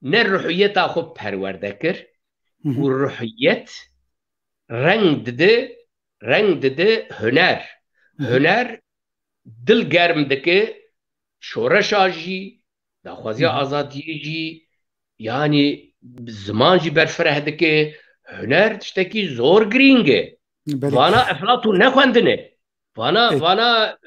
ne ruhiyeta xwe perwerde kir û ruhiyet reng dide, reng dide huner. Huner dil germ dike, şoreşa jî, daxwaziya azadiyê jî, yani ziman jî berfireh dike. Huner tiştekî zor girîng e. Belê. Vana Eflatûn nexwendine. Vana, vana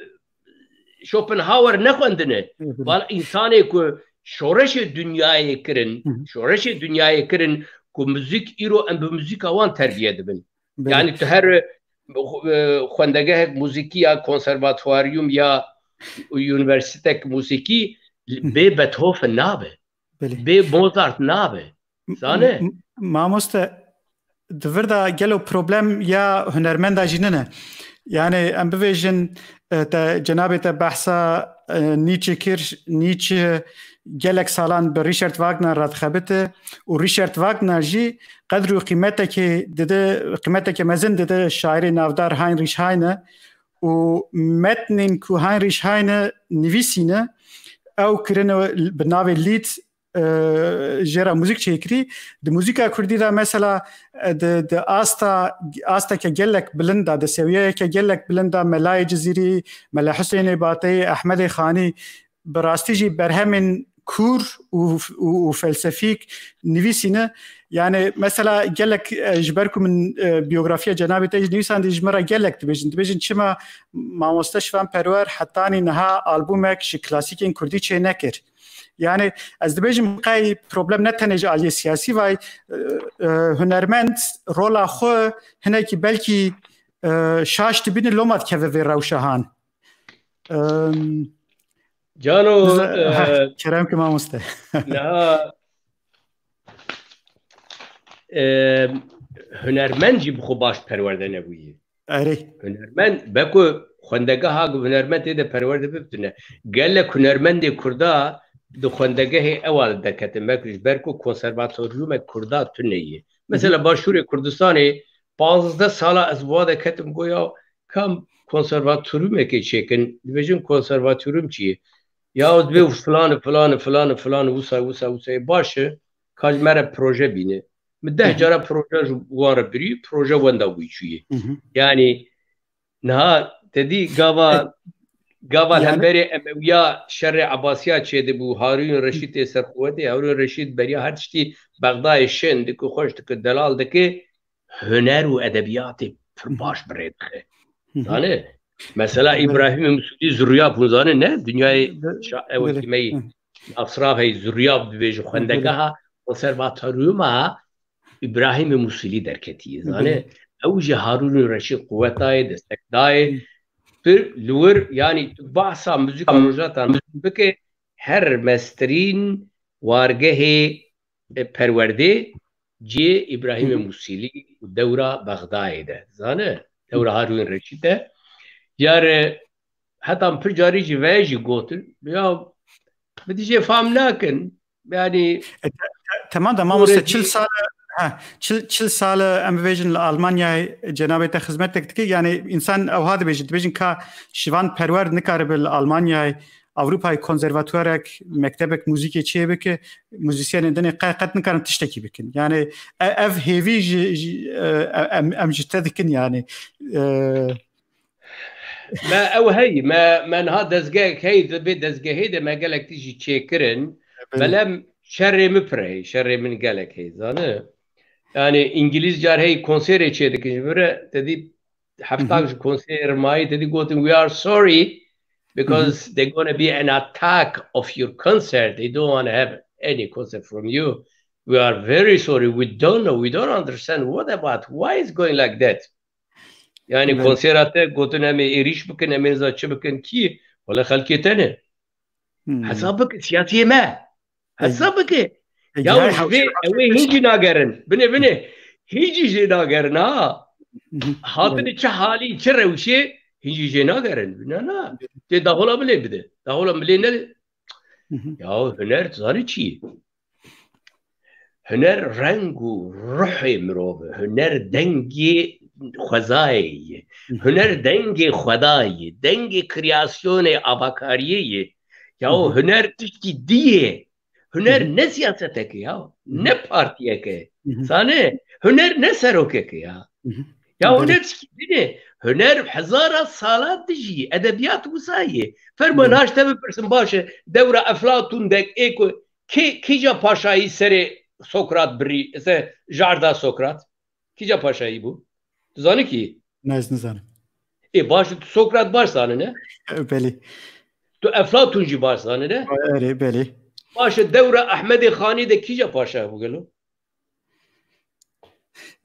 Schopenhauer nexwendine. Vana însanê ku şoreşê dinyayê kirin, şoreşê dinyayê kirin ku muzîk îro em bi muzîka wan terbiye dibin. Belê. Yani tu her, e, xwendegehek muzîkî ya konservatuaryum ya unîversîtek muzîkî bê Beethoven nabe. Belê. Bê Mozart nabe. Zane? M-, m-, mamoste, di vir de gelo problem ya hunermenda jî nine. Yani em bivêjin, e, te, cenabê te behsa, e, Nietzsche kir, Nietzsche gelek salan bi Richard Wagner re dixebite û Richard Wagner jî qedr û qîmetekê dide, qîmeteke mezin dide şairê navdar Heinrich Heine û metnên ku Heinrich Heine nivîsîne, ew kirine bi navê Lied, e, jê re muzîk çêkirî. Di muzîka kurdî de mesela, e, di, di asta, asteke gelek bilind de, di sewiyeyeke gelek bilind de Melayê Cizîrî, Mela Husênê Bateyî, Ehmedê Xanî bi rastî jî berhemên kûr û, û, û felsefîk nivîsîne. Yani mesela gelek, e, ji ber ku min, e, biyografiya cenabê te jî nivîsandî, ji min re gelek dibêjin. Dibêjin çima mamoste Şivan Perwer hetanî niha albûmek ji klasîkên kurdî çê nekir. Yani ez dibêjim qey problem ne tenê ji aliyê siyasî vay, e, e, hunermend rola xwe hinekî belkî, e, şaş dibîne loma dikeve vê rewşa han. Em, Cano, Bize- e, kerem ki mamoste. Niha, e, hunermend jî bi xwe baş perwerde nebûye. Erê. Hunermend, beko xwendegeha ku hunermend tê de perwerde bibitine. Gelek hunermendê Kurda di xwendegehê ewa de ketin. Belkî ji ber ku konservatoryumek Kurda tune ye. Mesela Başûrê Kurdistanê, panzdeh sala ez wa de ketim, goya kam konservatoryumekê çêkin. Dibêjin konservatoryum çi ye? Ya divê filan, filan, filan, filan, wisa, wisa, wisa. Baş e, ka ji me re proje bîne. Min deh cara proje ji wan re birî, proje wenda wî çûyê. Yani niha te dî gava, gava Yani hemberê Emewiya şerê Ebasiya çêdibû, Harûn Reşîd tê ser quwetê, Harûn Reşîd beriya her tiştî Bexdayê şên dike, xweş dike, delal dike, huner û edebiyatê pir baş bi rê dixe. Zane? Mesela Belê. Îbrahîmê Musûlî zirûyab hûn zane ne? Dinyayê Be- şa-, ew belê. Kîmeyî Hı. Nasraf hey zirûyab dibêje Belê. Xwendegeha konservatoryuma Îbrahîmê Musûlî derketiye. Zane? Belê. Ew jî Harûnê Reşîd quwetayê, destek dayê. Hı. Pir li wir, yani tu bahsa muzîka rojatan bike, her mestirîn wargehê, e, perwerdê cihê Îbrahîmê Hı hı. Musîlî û dewra Bexdayê de. Zane? Dewra Harûn Reşîd de. Yar, e, heta pir carî jî veye jî gotin. Ya, bi dijê fam nakin. Yani E, te-, te-, temam da mamoste, Sûretî- çil sal, ha, çil, çil sal em bibêjin li Almanyayê cenabê te xizmetek dike. Yani insan ewha dibêjin, dibêjin ka Şivan Perwer nikaribe li Almanyayê, Ewropayê konservatuarek, mektebek muzîkê çê bike, muzîsyenên dinê qe-, qet nikarin tiştekî bikin. Yani e-, ev hêvî ji, ji, e, em, em ji te dikin yani. E, Me ew hey, me, me niha dezgehek hey, di vê dezgehê de me gelek tiştî çêkirin. Belê. Belem şerê min pir hey, şerê min gelek hey, zane? Yani îngilîz car hey konserê çê dikin ji min re, te dî heftak Hı hı. ji konserê mayî, te dî gotin, "We are sorry because Hı hı. there's gonna be an attack of your concert. They don't want to have any concert from you. We are very sorry. We don't know. We don't understand. What about? Why is going like that?" Yani Belê. Konsera te gotin em ê êrîş bikin, em ê za çi bikin kî? Wele xelkê te ne. Hmm. Hesab bike, siyasiyê me. Hesab bike. E, Ya cihayê ji vê, hewşe ew ê hîn jî nagerin. Binê, binê. Hîn jî jê nagerin ha. Hı hı. Hatine Belê. Çi halî, çi rewşê, hîn jî jê nagerin. Na, na. Tê dahola bilê bide. Dahola bilê ne. Hı hı. Ya huner, tu zanî çi ye? Huner reng û ruhê mirov e. Huner dengê xwezayê ye. Hı hı. Huner dengê Xwedayê ye. Dengê kreasyonê, avakariyê ye. Ya Hı hı. huner tiştî dî ye. Huner Hı hı. ne siyasetek e ya, Hı hı. ne partiyek e. Hı hı. Zane, huner ne serokek e ya. Hı hı. Ya Belê. huner tiştî dî ne. Huner hezara sala dijî, edebiyat wisa ye. Fermo Belê. naş te bipirsin, baş e, dewra Eflatun de ê ku kê, kîja paşayî serê Sokrat birî, se, jarda Sokrat? Kîja paşayî bû? Tu zanî kî? Ne, ez nizanim. Ê, baş, tu Sokrat baş zanî ne? Belê. Tu Eflatun jî baş zanî ne? Erê, belê. Baş e, dewra Ehmedê Xanî de kîja paşa bû gelo?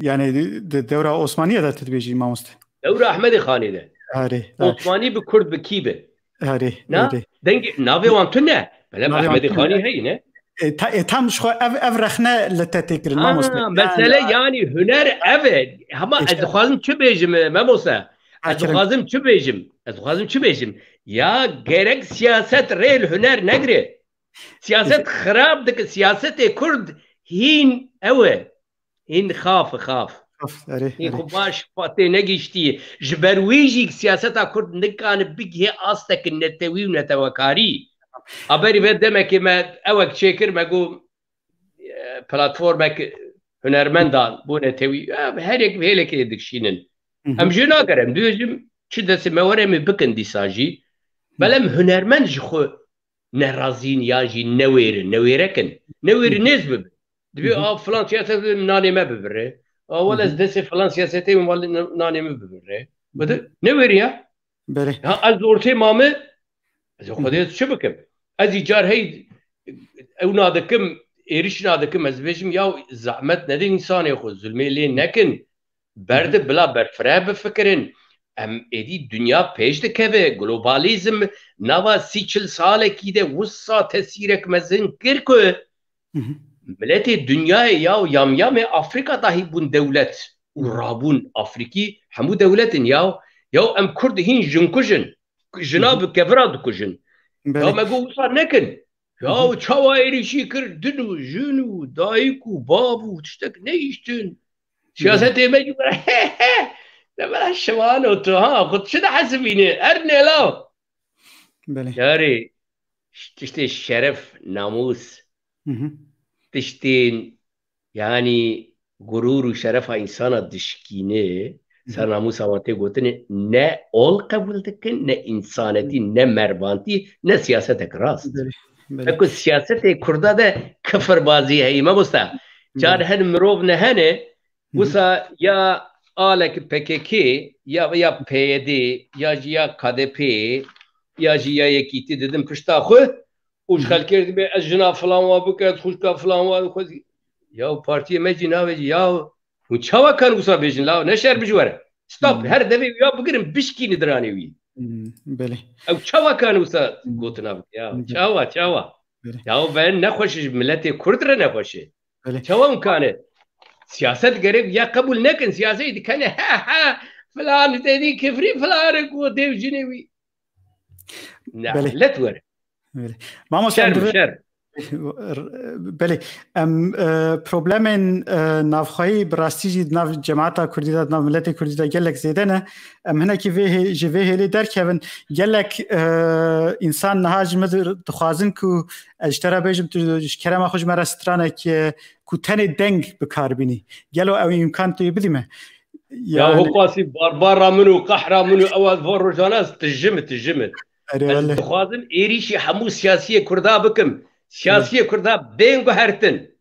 Yani de, dewra Osmaniye de tu dibêjî mamoste. Dewra Ehmedê Xanî de. Erê, erê. Osmanî bi Kurd bi kî bi? Erê, Na? erê. Dengê navê wan tune. Belem Navê wan Ehmedê tune. Xanî heyî ne? E, ta, e, tam ji xwe ev, ev rexne li te tê kirin, Ha, mamoste. mesele Yani, yani huner ev e. Hema ez İşte. dixwazim çi bêjim, e, Memosa? Ha, Ez kerem. dixwazim çi bêjim? Ez dixwazim çi bêjim? Ya gerek siyaset rê li huner negire. Siyaset Îşte. xirab dike. Siyasetê Kurd hîn ew e. Hîn xaf, xaf. Xaf, erê, Hîn erê. xwe baş xwe tê negihiştî. Ji ber wî jî siyaseta Kurd nikane bigihê astek netewî û netewekarî. A berî ve demekê me ewek çêkir, me got, e, platformek hunermendan bo netewî. E, her yek bi hêlekê dikişînin. Hı hı. Em jê nagerin. Dibêjim, çi destê me were, em ê bikin dîsa jî. Hı. Belem hunermend ji xwe nerazîn ya jî newêrin, newêrek in. Newêrin Hı. nêz bibin. Dibê, Hı hı. "A, filan siyaset nanê me bibire. A, wele Hı hı. ez destê filan siyasetê min wele nanê min bibire." Hı hı. Wede, newêrin ya. Belê. Ha, ez ortê mame, ez Hı hı. Xwedê ez çi bikim? Ez îcar hey ew nadikim, êrîş nadikim, ez bêjim, ya zehmet nedin însanê xwe, zulmê lê nekin. Berde bila berfireh bifikirin. Em êdî dinya pêş dikeve. Globalîzm nava sî çil salekî de wisa tesîrek mezin kir ku Hı hı. miletê dinyayê ya û yamyamê Afrîka dahî bûn dewlet û Hı hı. rabûn Afrîkî hemû dewletin ya. Ya em Kurd hîn jinkujin. Jina Hı hı. bi kevira dikujin. Ya Belê. me got wisa nekin. Ya Hı hı. çawa êrîşî kir din û jin û dayik û bab û tiştek nehiştin. Siyasetê me jî were. Demera şivan û tu ha, xwe çi dihesibîne? Her nêlav. Belê. Yarê, tiştê şeref, namûs, Hı hı. tiştên, yanî gurûr û şerefa însana dişkîne, Hı hı. ser namûsa wan tê gotinê, ne ol qebûl dikin, ne însanetî, ne mervantî, ne siyasetek rast. Belê, belê. Eko siyasetê Kurda de kifirbazî heye, mamosta. Car Belê. her mirov nehene, Hı hı. wisa ya alek P K K, ya, ya P Y D, ya jî ya K D P, ya jî ya yekîtî didin pişta xwe û ji Hı hı. xelkê re dibê, "Ez jina filan wa bike, ez xwişka filan wa bike." Ya partiyê me jî navê jî, ya hûn çawa kan wisa bêjin, la ne şer bijwere. Stop, Hı. her devê ya bigirin, bişkînin diranê wî. Hı, belê. Ew çawa kan wisa Hı. gotina bike, ya Hı. çawa, çawa? Belê. Ya ew be nexweş e, ji miletê Kurd re nexweş e. Belê. Çawa hûn kane? Siyaset gerek ya qebûl nekin. Siyaset dikene, he, he, filan, te dî kifrî filan, ku dev jinê wî. Belê. Nelet were. Belê. Mamoste, Şer em mi, dibe-, şer. Belê. Em, e, problemên, e, navxweyî bi rastî jî di nav cemaeta Kurdî de, di nav miletê Kurdî de gelek zêde ne. Em hinekî vê hê-, ji vê hêlê derkevin. Gelek, e, însan niha ji min di-, dixwazin ku ez ji te re bêjim, tu ji kerema xwe ji me re stranek, e, ku tenê deng bi kar bînî. Gelo ew îmkan tu yê bidî me? Ya Yani hopasî barbara min û qehra min û ew ez van rojane ez tijim, tijim. Erê Ez wele. dixwazim êrîşî hemû siyasiyê Kurda bikim. Siyasiyê Kurda bên guhertin.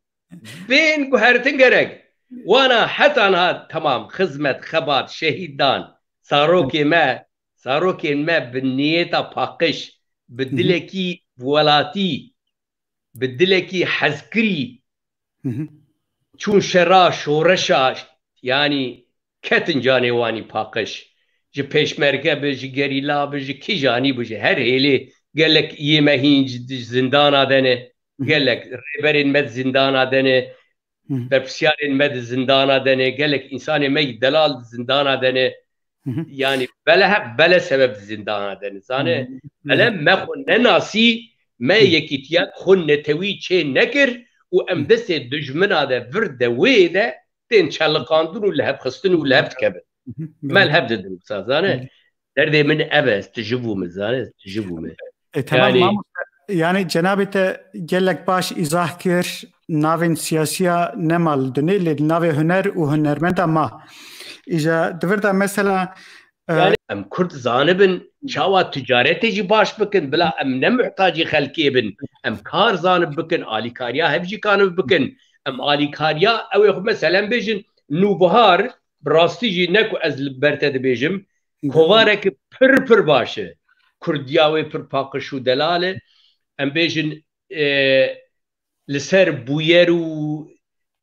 Bên guhertin gerek. Wana heta niha temam, xizmet, xebat, şehîd dan. Zarokê me, zarokên me bi niyeta paqij, bi Hı hı. dilekî welatî, bi dilekî hezkirî Hı hı. çûn şera, şoreşa, yanî ketin canê wanî paqij. Ji pêşmerge bi, ji gerîla bi, ji kîjanî bi, ji her hêlê gelek yê me hîn ji, ji zindana de ne. Hı hı. Gelek rêberên me di zindana de ne. Hı hı. Berpirsiyarên me di zindana de ne. Gelek însanê me yî delal di zindana de ne. Hı hı. Yanî bele hep, bele sebeb di zindana de ne. Zane, Hı hı. bele me xwe nenasî, me Hı. yekîtiya xwe netewî çê nekir û em Hı. destê dijmina de vir de wê de tên çeliqandin û li hev xistin û li hev dikevin. Hı hı. Me li hev didin wisa, zane. Hı. Derdê min ev e, ez tijî bûme, zane, ez tijî bûme. E, tamam, Yani mamoste, yani cenabê te gelek baş îzah kir, navên siyasiya nema li dinê, lê di navê huner û hunermenda ma. Îja di vir de mesela, e, Yani em Kurd zanibin çawa ticaretê jî baş bikin, bila em ne muhtacî xelkê bin. Em kar zanib bikin, alîkariya hev jî kanib bikin. Em alîkariya ew ê xwe, meselen bêjin, Nûbihar, bi rastî jî ne ku ez li ber te dibêjim, Hı. kovareke pir pir baş e. Kurdiya wê pir paqij û delal e. Em bêjin, e, li ser bûyer û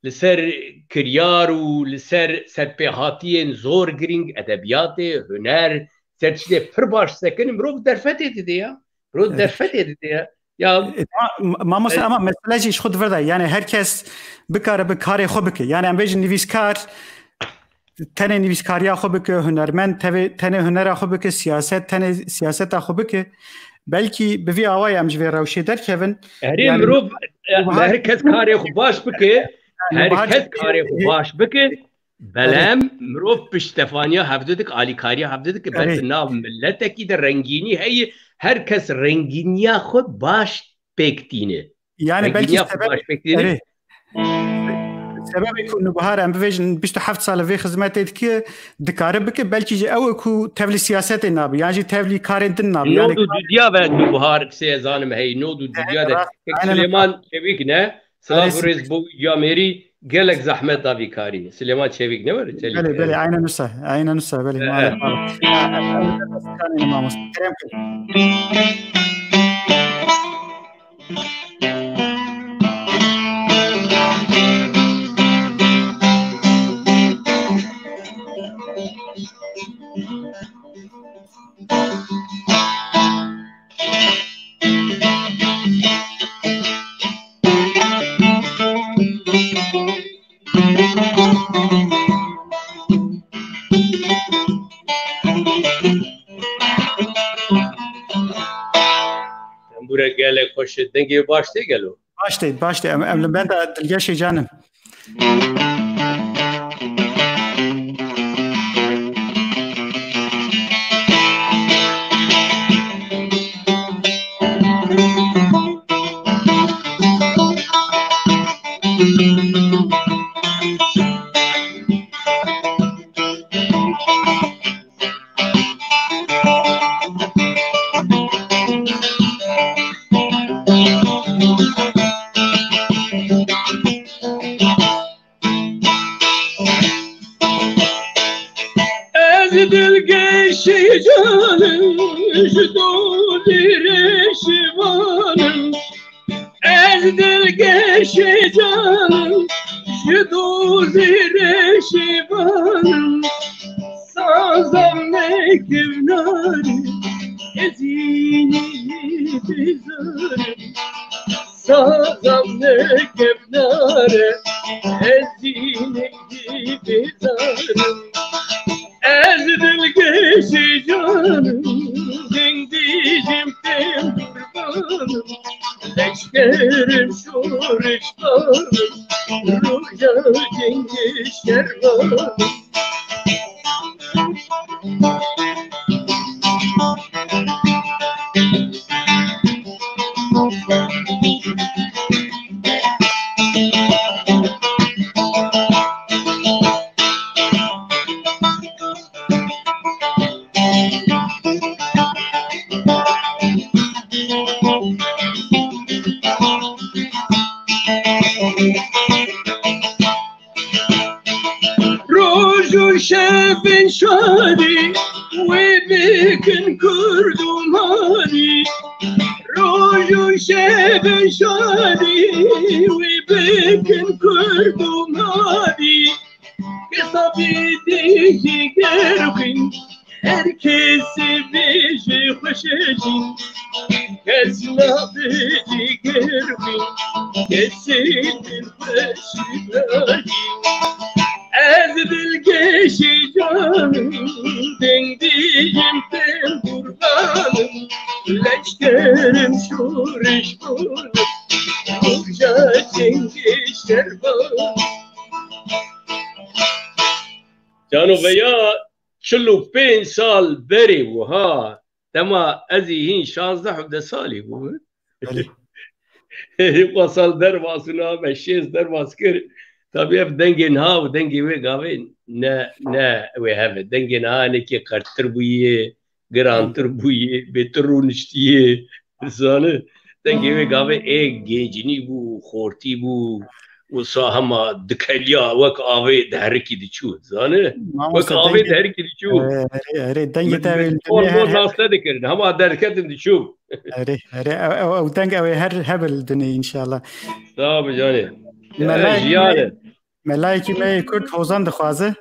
li ser kiryar û li ser serpêhatiyên zor girîng, edebiyatê, huner, ser tiştê pir baş sekinî, mirov derfetê dide ya. Mirov Evet. derfetê dide ya. Ya, E, ma-, ma-, mamoste, e, ama mesele jî ji xwe di vir de, yani her kes bikare bi karê xwe bike. Yani em bêjin nivîskar, tenê nivîskariya xwe bike, hunermend tevê, tenê hunera xwe bike, siyaset, tenê siyaseta xwe bike. Belkî bi vî awayê em ji vê rewşê derkevin. Erê Yani mirov, e, Nûbihar her kes karê xwe baş bike, Yani her Nûbihar kes karê xwe baş bike, belem mirov piştefaniya hevdu dik, alîkariya hevdu dik, Erê. belki nav miletekî de rengînî heye, her kes rengîniya xwe baş pêk tîne. Yani belkî Rengîniya xwe sebeb-, baş pêk tîne. Erê. Sebebê ku Nûbihar em bivêjin bîst û heft sal vê xizmetê dike, dikare bike, belkî jî ew e ku tevlî siyasetê nabe, yan jî tevlî karên din nabe. Yani Nod û dudiya ve Nûbihar sê zanim hey, nod û dudiya de. Rast, Kek aynen. Silêman Çevik ne, silav Aynen. û rêz bo Camêrî, gelek zehmet da vî karî. Silêman Çevik ne were? Çelîk. Belê, belê, aynen wisa, aynen wisa, belê. He, he. Mamoste. Kerem kir. Tembûre gelek xweş e. Dengê baş tê gelo? Baş tê, baş tê. Em, em li benda dilgeşê canim. Ez dilgeşê canim, ji dolê reşivanim. Ez dilgeşê canim, ji dolê reşivanim. Sazam nekevnare, ez yînî bezarim. Sazam nekevnare, ez yînî bezarim. Ez dilgeşê canim, deng dijim tên qurbanim. Leşkerim şoriş banim, roja cengê şerbanim. Roj û şevên şadî wê bikin kurdomanî. Roj û şevên şadî wê bikin kurdomanî. Kesabî dêjî gerxîn, her kesê bêjê xweşejîn. Kes nabêjî gerxîn, kesê dilxweşî nayîn. Ez dilgeşê canim, deng dijim tên qurbanim. Leşkerim şoriş banim, roja cengê şerbanim. Cano veya çil û pênc sal berê bû, ha. Dema ez ê hîn şazdeh û deh salî bûm. Belê. Wa sal derbas û niha me şêst derbas kir. Tabî ev dengê niha û dengê wê gavê ne, ne wê hev e. Dengê niha hinekî qerttir bûye, girantir bûye, bêtir rûniştiye. Zane, dengê wê gavê ê gêncînî bû, xortî bû, wisa hema dikeliya wek avê diherikî diçû. Zane, wek Mamoste, avê dengê, diherikî diçû. Erê, erê, erê, dengê te wê li dinê her, her nas nedikirin. Hema derketin diçû. Erê, erê, ew, ew, ew deng ew ê her hebe li dinê înşallah. Sağ ol canê. Melay, jiyan e. Melayekî me yê Kurd Hozan dixwaze.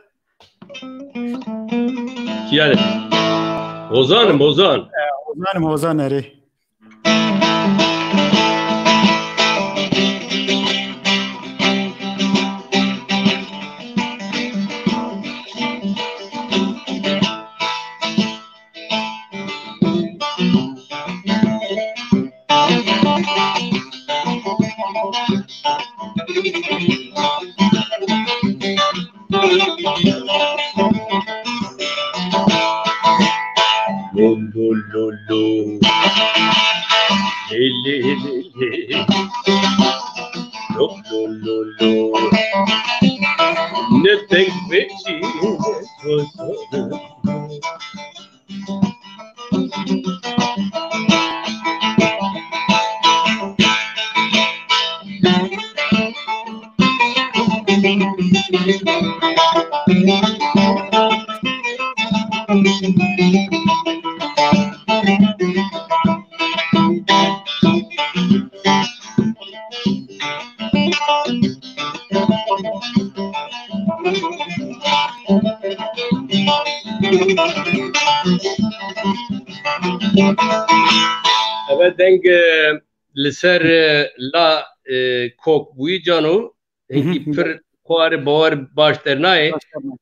Kî ye? Hozan im, Hozan. Hozan im, Hozan, erê. Lo, lo, lo, lo. Le, le, le, le. Lo, lo, lo, lo. Ne tek bekçi, ne tek Eve deng, e, li ser, e, la, e, kok bûyî cano, hinkî pir xwarê bawer baş dernayê.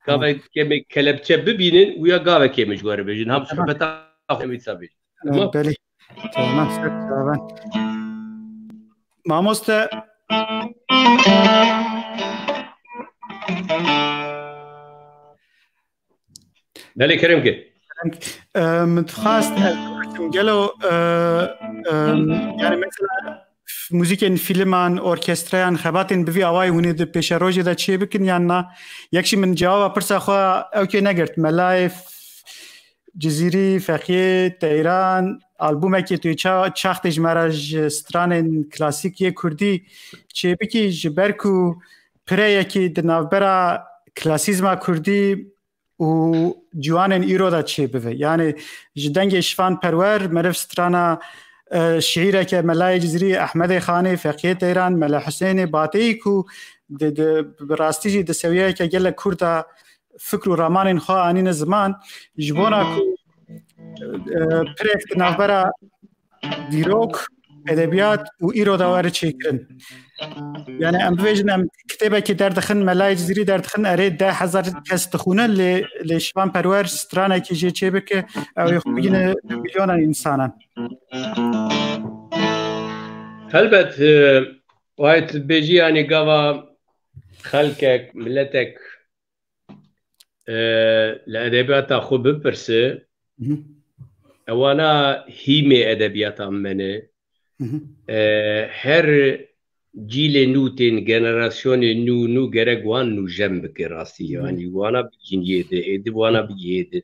Gavek kemê kelepçe bibînin û ya gavekê min ji we re bêjin. Hem sohbeta xwe wî sa bêjin. Tamam. Belê. Tamam, ser çavan. Mamoste. Belê, kerem ke. Em, dixwast ez bikim gelo, e, em, yani mesela f-, muzîkên fîlman, orkestreyan, xebatên bi vî awayî hûn ê di pêşerojê de çê bikin yan na? Yek jî min cewaba pirsa xwe ew kê negirt. Melayê f-, Cizîrî, Feqiyê Teyran, albûmekê tu ça-, çaxtê ji me re ji stranên klasîk yê kurdî çêbikî, ji ber ku pireyekî di navbera klasîzma kurdî û ciwanên îro de çêbive. Yani ji dengê Şivan Perwer, meriv strana, e, şiîreke Melayê Cizîrî, Ehmedê Xanê, Feqiyê Teyran, Mele Husênê Bateyî ku di, di, bi rastî jî di sewiyeyeke gelek kurd de fikr û ramanên xwe anîne ziman, ji bona ku, e, pirek di navbera dîrok, edebiyat û îro de were çêkirin. Yani em bibêjin, em kitêbekî derdixin, Melayê Cizîrî derdixin, erê deh hezar kes dixwînin, lê, lê Şivan Perwer stranekî jê çêbike, ew ê xwe bigihîne bi milyonan însanan. Helbet, e, wayê tu dibêjî, yani gava xelkek, miletek, e, li edebiyata xwe bipirse, Hı hı. ewana hîmê edebiyata me ne. Hı hı. E, her cîlê nû tên, generasyonê nû, nû gerek wan nûjen bike rastî. Hı hı. Yani wana bigihîn yê di, ê di wana bigihê di.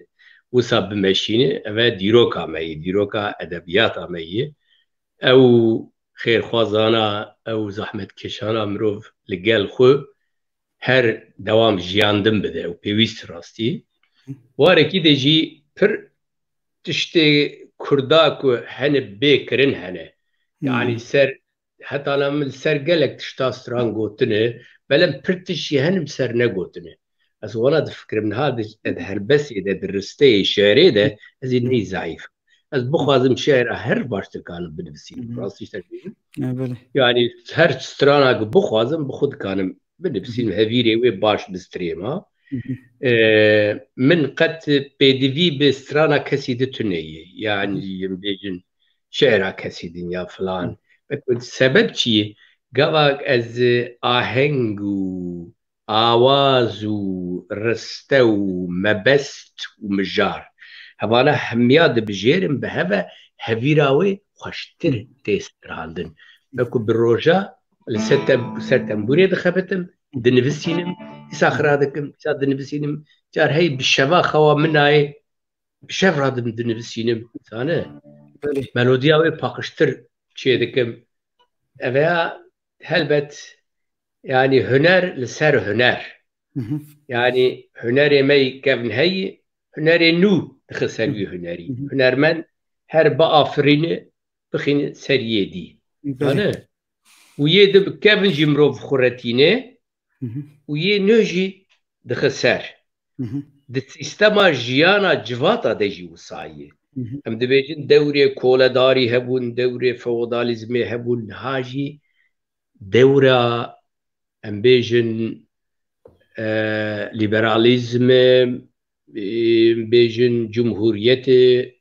Wisa bimeşîne, ev e dîroka me yê, dîroka edebiyata me yê. Ew xêrxwazana, ew zehmetkeşana mirov li gel xwe her dewam jiyandin bide û pêwîst rastî. Warekî de jî pir tiştê kurda ku hene bê kirin hene. Yani Hmm. ser, heta na min li ser gelek tişta stran gotine, belem pir tişt jî hene min ser negotine. Ez wana difikirim, niha di, di helbestê de, di risteyê şiirê de, ez ê neyî zayîf. Ez bixwazim şiira her baş dikanim binivîsim. Hı hı. Rastî ser bêjim. E, belê. Yani her strana ku bixwazim, bi xwe dikanim binivîsim, Hı hı. hevîrê wê baş bistrêma. Hı hı. E, min qet pêdivî bi strana kesî di tune ye. Yani Hı hı. em bêjin şiira kesî din ya filan. Hı. Belkî sebeb çi ye? Gava ez aheng û awaz û riste û mebest û mijar. Hevana hemiya dibijêrim, bi hev e hevîra wê xweştir Hı. tê strandin. Belkî bi roja li ser tem-, ser tembûrê dixebitim, dinivîsînim, îsa xira dikim, îsa dinivîsînim. Car hey bi şeva xewa min nayê, bi şev re dim-, dinivîsînim, zane? Belê. Melodiya wê paqijtir çê dikim. Ev ya helbet, yani huner li ser huner. Hı hı. Yani hunerê me yê kevn heyî, hunerê nû dixe ser Hı. wî hunerî. Hı hı. Hunermend her biafirîne, bixîne ser yê dî. Belê. Zane? Û yê di bi kevn jî mirov xuretîne Hı hı. û yê nû jî dixe ser. Hı hı. Di sîstema jiyana civata de jî wisa ye. Hı hı. Em dibêjin dewrê koledarî hebûn, dewrê feodalîzmê hebûn, niha jî dewra, em bêjin, e, lîberalîzmê, e, em bêjin cumhuriyetê,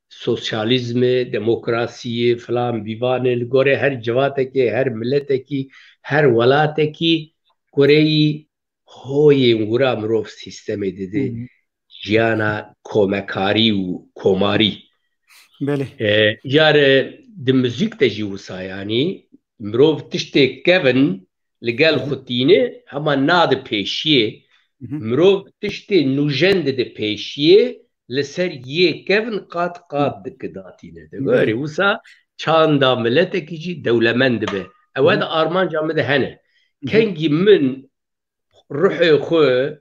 sosyalîzmê, demokrasiyê, filan bîvan e. Li gorê her civatekê, her miletekî, her welatekî goreyî hoyên wira mirov sîstemê dide Hı hı. jiyana komekarî û komarî. Belê. E, car, e, di muzîk de jî wisa, yanî mirov tiştê kevin li gel Hı hı. xwe tîne, hema nade pêşiyê. Hı hı. Mirov tiştê nûjen dide pêşiyê, li ser yê kevin qat qat Hı. dike datîne. Hı. Dibêrî wisa çanda miletekî jî dewlemend dibe. Ew Hı. de armanca min de hene. Hı hı. Kengî min ruhê xwe,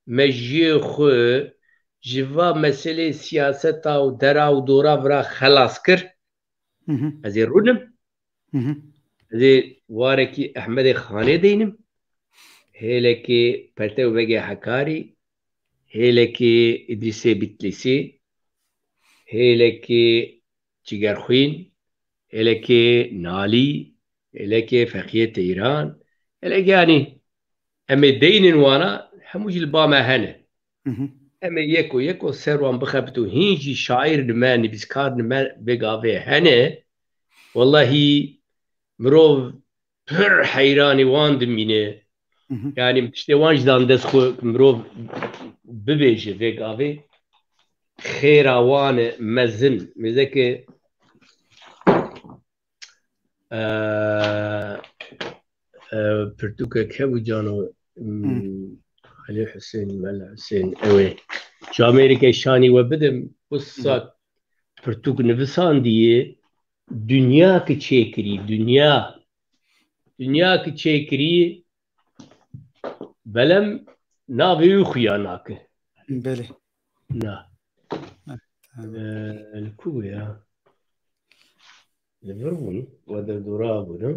mejiyê xwe ji va meselê siyaseta û dera û dora vira xelas kir, Hı hı. ez ê rûnim. Hı hı. Ez ê warekî Ehmedê Xanê deynim. Hêlekî Pertew Begê Hekarî, hêlekî Îdrîsê Bitlîsî, hêlekî Cigerxwîn, hêlekî Nalî, hêlekî Feqiyê Teyran, hêlekî, yanî Em ê deynin wana, hemû jî li ba me hene. Hı hı. Em ê yeko yeko ser wan bixebit û hîn jî şaîr li me, nivîskar li me vê gavê hene. Wellahî mirov pir heyranî wan dimîne. Hı hı. Yani tiştê wan jî dan dest xwe mirov bibêje vê gavê. Xêra wan e mezin. Mêzeke, e, e, pirtûkek hebû cano, Hı. hmm, Elî Husên, Mela Husên, ew ê. Ji Amerîkayê şanî we bidim, wisa Hı. pirtûk nivisandiye, dinya ki çêkirî, dinya. Dinya ki çêkirî, belem navê wî xuya nake. Belê. Na. Tamam. Ee, li ku bû ya? Li vir bûn, we derdora bûn, ha?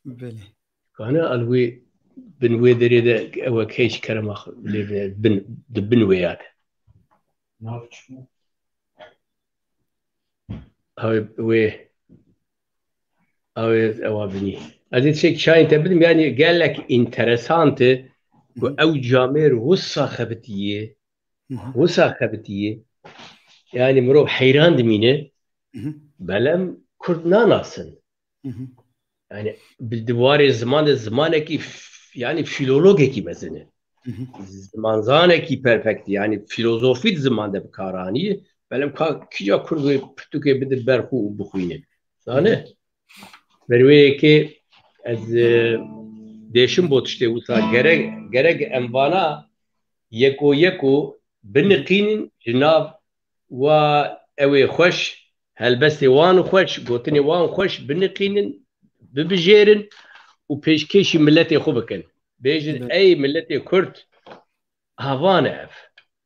Belê. Kane al wê, bin wê derê de ew wek hêj kerema xwe lê bine, bin, di bin wê ya de. Nav çi bû? Ew wê, ew ê, ewa binî. Ez ê tiştek şayên te bidim, yani gelek interesant e ku Hı hı. ew camêr wisa xebitiye, Hı hı. wisa xebitiye. Yani mirov heyran dimîne, Hı hı. belem Kurd nanasin. Hı hı. Yani bi di warê ziman de zimanekî f-, yani filologekî mezin e. Hı hı. Zimanzanekî perfekt, yani filozofî di ziman de bi kar anî. Belem ka kîja Kurd wê pirtûkê bide ber xwe û bixwîne. Zane? Hı hı. Ber wê yekê ez, e, dêşim bo tiştê wisa gerek, gerek em vana yeko yeko biniqînin ji nav wa ew ê xweş, helbestê wan xweş, gotinê wan xweş biniqînin, bibijêrin û pêşkêşî miletê xwe bikin. Bêjin, Evet. ey miletê Kurd, ha van e ev.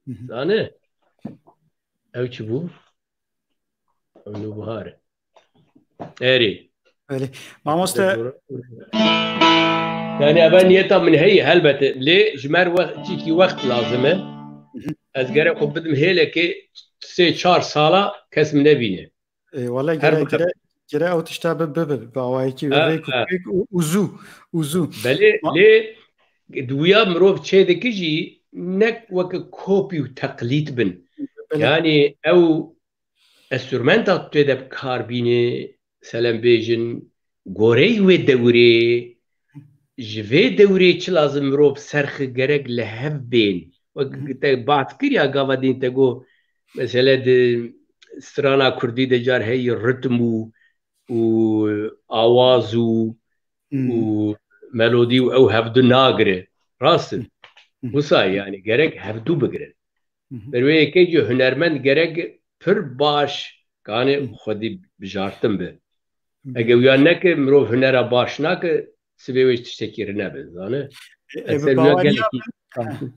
Hı hı. Zane? Ew çi bû? Ew Nûbihar e. Erê. Belê. Mamoste. Yani eva niyeta min heye helbete. Lê ji mer we-, çîkî wext lazim e. Hı hı. Ez gerek xwe bidim hêlekê sê çar sala kes min nebîne. E, wele Her gere, bixebit. gere, gere ew tişta bi, bi, bi, bi awayekî Ha, vê ha. kupêk û, û zû, û zû. Belê, Ma- lê di wiya mirov çê dike jî nek weke kopî û teqlîd bin. Belê. Yani ew enstrumenta tu tê de bi kar bînî, selem bêjin, goreyê wê dewrê, ji vê dewrê çi lazim mirov serxi gerek li hev bên. Wek Hı hı. te behs kir ya gava din te got, mesele di strana kurdî de car heyî ritm û, û awaz û, Hmm. û melodî û ew hevdu nagire. Rast e. Hmm. Wisa yani gerek hevdu bigire. Hmm. Ber wê yekê jî hunermend gerek pir baş kanê Hmm. xwedî bijartin be. Hmm. Ege wiya neke, mirov hunera baş nake, sibê wê ji tiştekî rine be, zane? E, e, Ez bi ser wiya baweriya gelekî min,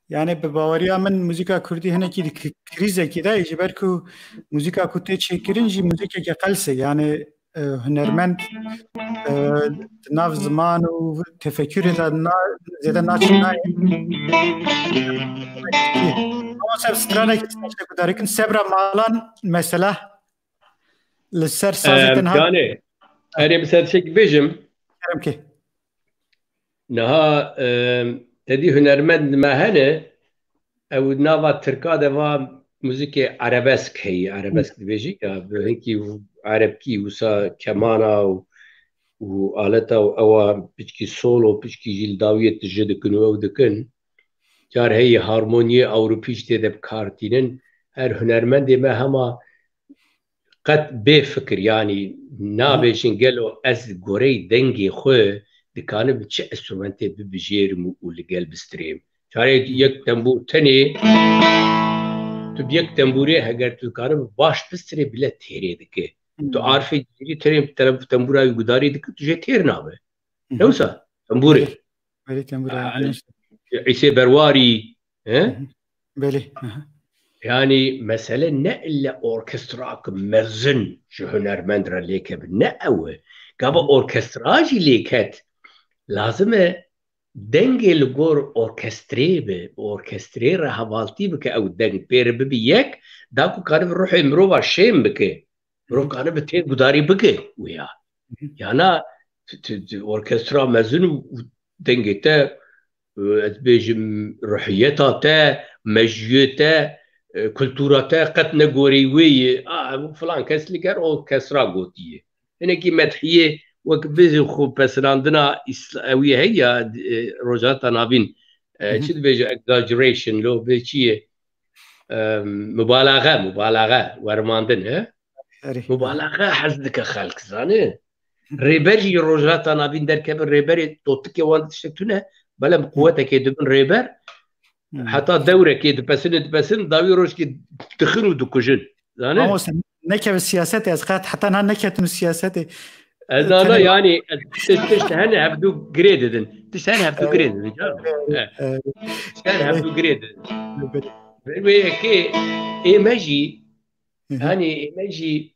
Yani bi baweriya min muzîka kurdî hinekî di kri-, krîzekî de ye, ji ber ku muzîka ku tê çêkirin jî muzîkeke qels e. Yani, e, hunermend, e, di nav ziman û tefekûrê de na-, zêde naçin nayê. Ama ser stranek gudarî kin, Sebra Malan mesela li ser sazê Em, tenha. Canê, erê bi ser tiştekî bêjim. Kerem ke. Niha, e, tedî hunermend me hene, ew nava tirka de va muzîkê erebesk heyî, erebesk dibêjî ya, bi hinkî erebkî wisa kemana û, û aleta û ewa piçkî solo, piçkî jî li dawiyê tije dikin û ew dikin. Car heyî harmoniyê ewropî jî tê de bi kar tînin. Her hunermendê me hema qet bê fikir, yanî nabêjin gelo ez goreyê dengê xwe dikanim çi enstrumentê bibijêrim û, û li gel bistirêm. Çare yek tembûr tenê, tu bi yek tembûrê heger tu dikaribî baş bistirê bile têrê dike. Tu arfê cîrî tenê tele-, tembûra wî gudarî dike, tu jê têr nabe. Ne wisa? Tembûrê. Belê. Belê tembûra. Aa, Îsê Berwarî, He? Hı hı. Belê. Hı hı. Yani mesele ne ille orkestrak mezin ji hunermend re lêkevin. Ne ew e. Gava Hı hı. orkestra jî lêket. Lazim e dengê li gor orkestrê be, orkestrê re hevaltî bike, ew deng pê re bibe yek, da ku karibe ruhê mirova şêm bike. Mirov karibe tê gudarî bike wê ya. Hı hı. Yana t-, t-, t-, orkestra mezin û, û dengê te, e, ez bêjim ruhiyeta te, mejiyê te, e, kultura te qet ne goreyî wê ye. A, ev filan kes li ger o kes ra gotiye. Hinekî medhiyê wek bêjin xwe pesinandina îsla-, ewî heye ya, e, Rojhilata Navîn, e, Hı hı. çi dibêje exaggeration lo bê çi ye? E, mubalaxe, mubalaxe, wermandin, he? Erê. Mubalaxe hez dike xelk, zanî? Rêber jî Rojhilata Navîn derkeve, rêberê totikê wan tiştek tune, belem quwetekê dibin rêber, Hmm. heta dewrekê dipesin, dipesin, dawî rojkê dixin û dikujin. Zanî? Mamoste, nekeve siyasetê, ez qet heta niha neketim siyasetê. Ez Ee, ana tene- yani, ez tişt, tişt hene hevdu girê didin. Tişt hene hevdu girê didin, canım. Evet, He. evet. Tişt hene hevdu girê didin. Evet. Ve, ve ki ême jî, Hı hı. yani ême jî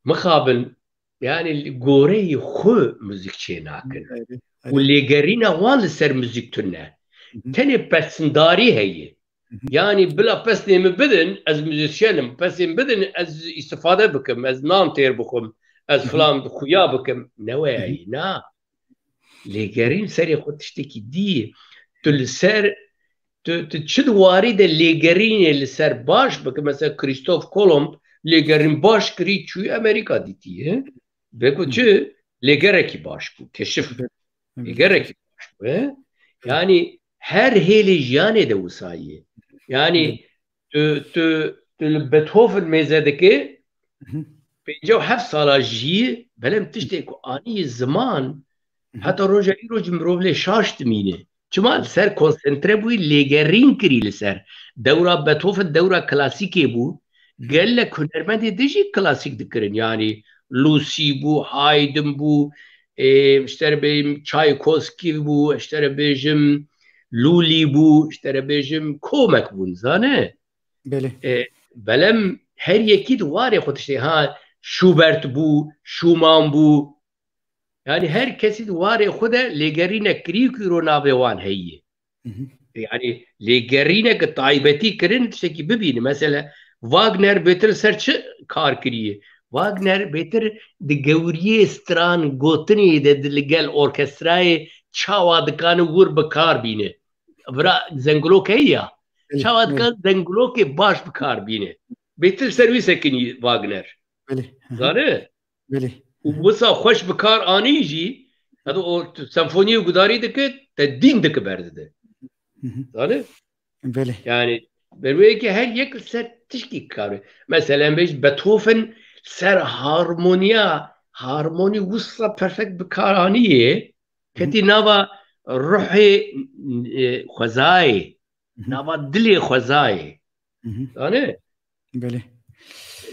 mixabin, yani goreyê xwe muzîk çê nakin. Evet, Û evet. lêgerîna wan li ser muzîk tune. Hı hı. Tenê pesindarî heye. Hı hı. Yani bila pesnê min bidin, ez muzîsyen im, pesê min bidin, ez îstifade bikim, ez nan têr bixwim, ez Hı hı. filan xuya bikim. Ne Hı hı. weyayî, na. Lêgerîn serê xwe tiştekî dî ye. Tu li ser, tu, tu çi di warî de lêgerînê li ser baş bike, mesela Christoph Kolomb lêgerîn baş kirî çûyî Amerîka dîtiye. Beko Hı. çi? Lêgerekî baş bû, keşif. Evet. Evet. Lêgerekî baş bû, he? Evet. Yani her hêlê jiyanê de wisa ye. Yani Evet. tu, tu, tu li Beethoven mêze dike, Hı hı. pêncî û heft sala jiyî, belem tiştê ku anî ziman, Hı hı. heta roja îro jî mirov lê şaş dimîne. Çima li ser konsantre bûyî, lêgerîn kirî li ser. Dewra Beethoven dewra klasîkê bû. Gelek hunermendê din jî klasîk dikirin. Yani Lucy bû, Haydn bû, ê, işte bêjim Çaykovskî bû, işte bêjim Lully bû, işte bêjim komek bûn, zane? Belê. E, belem her yekî di warê xwe tiştê. Ha, Schubert bû, Schumann bû. Yani her kesî di warê xwe de lêgerînek kirî ku îro navê wan heye. Hı hı. Yani lêgerînek taybetî kirin tiştekî bibîne. Mesela Wagner bêtir ser çi kar kiriye? Wagner bêtir di gewriyê stran gotinê de di li gel orkestrayê çawa dikane wir bi kar bîne. Vira zengulok heye ya. Belê, Çawa belê. dikan zengulokê baş bi kar bîne. Bêtir ser wî sekinî Wagner. Belê. Hı hı. Zane? Belê. Û wisa xweş bi kar anî jî, heta o senfoniyê gudarî dike, te dîn dike berdide. Hı hı. Zane? Belê. Yani, berweyeke her yek li ser tişkî kar. Mesela, em bêj Beethoven ser harmoniya, harmonî wisa perfekt bi kar anî ye, Hı hı. ketî nava ruhê, e, xwezayê, Hı hı. nava dilê xwezayê. Hı hı. Zane? Belê.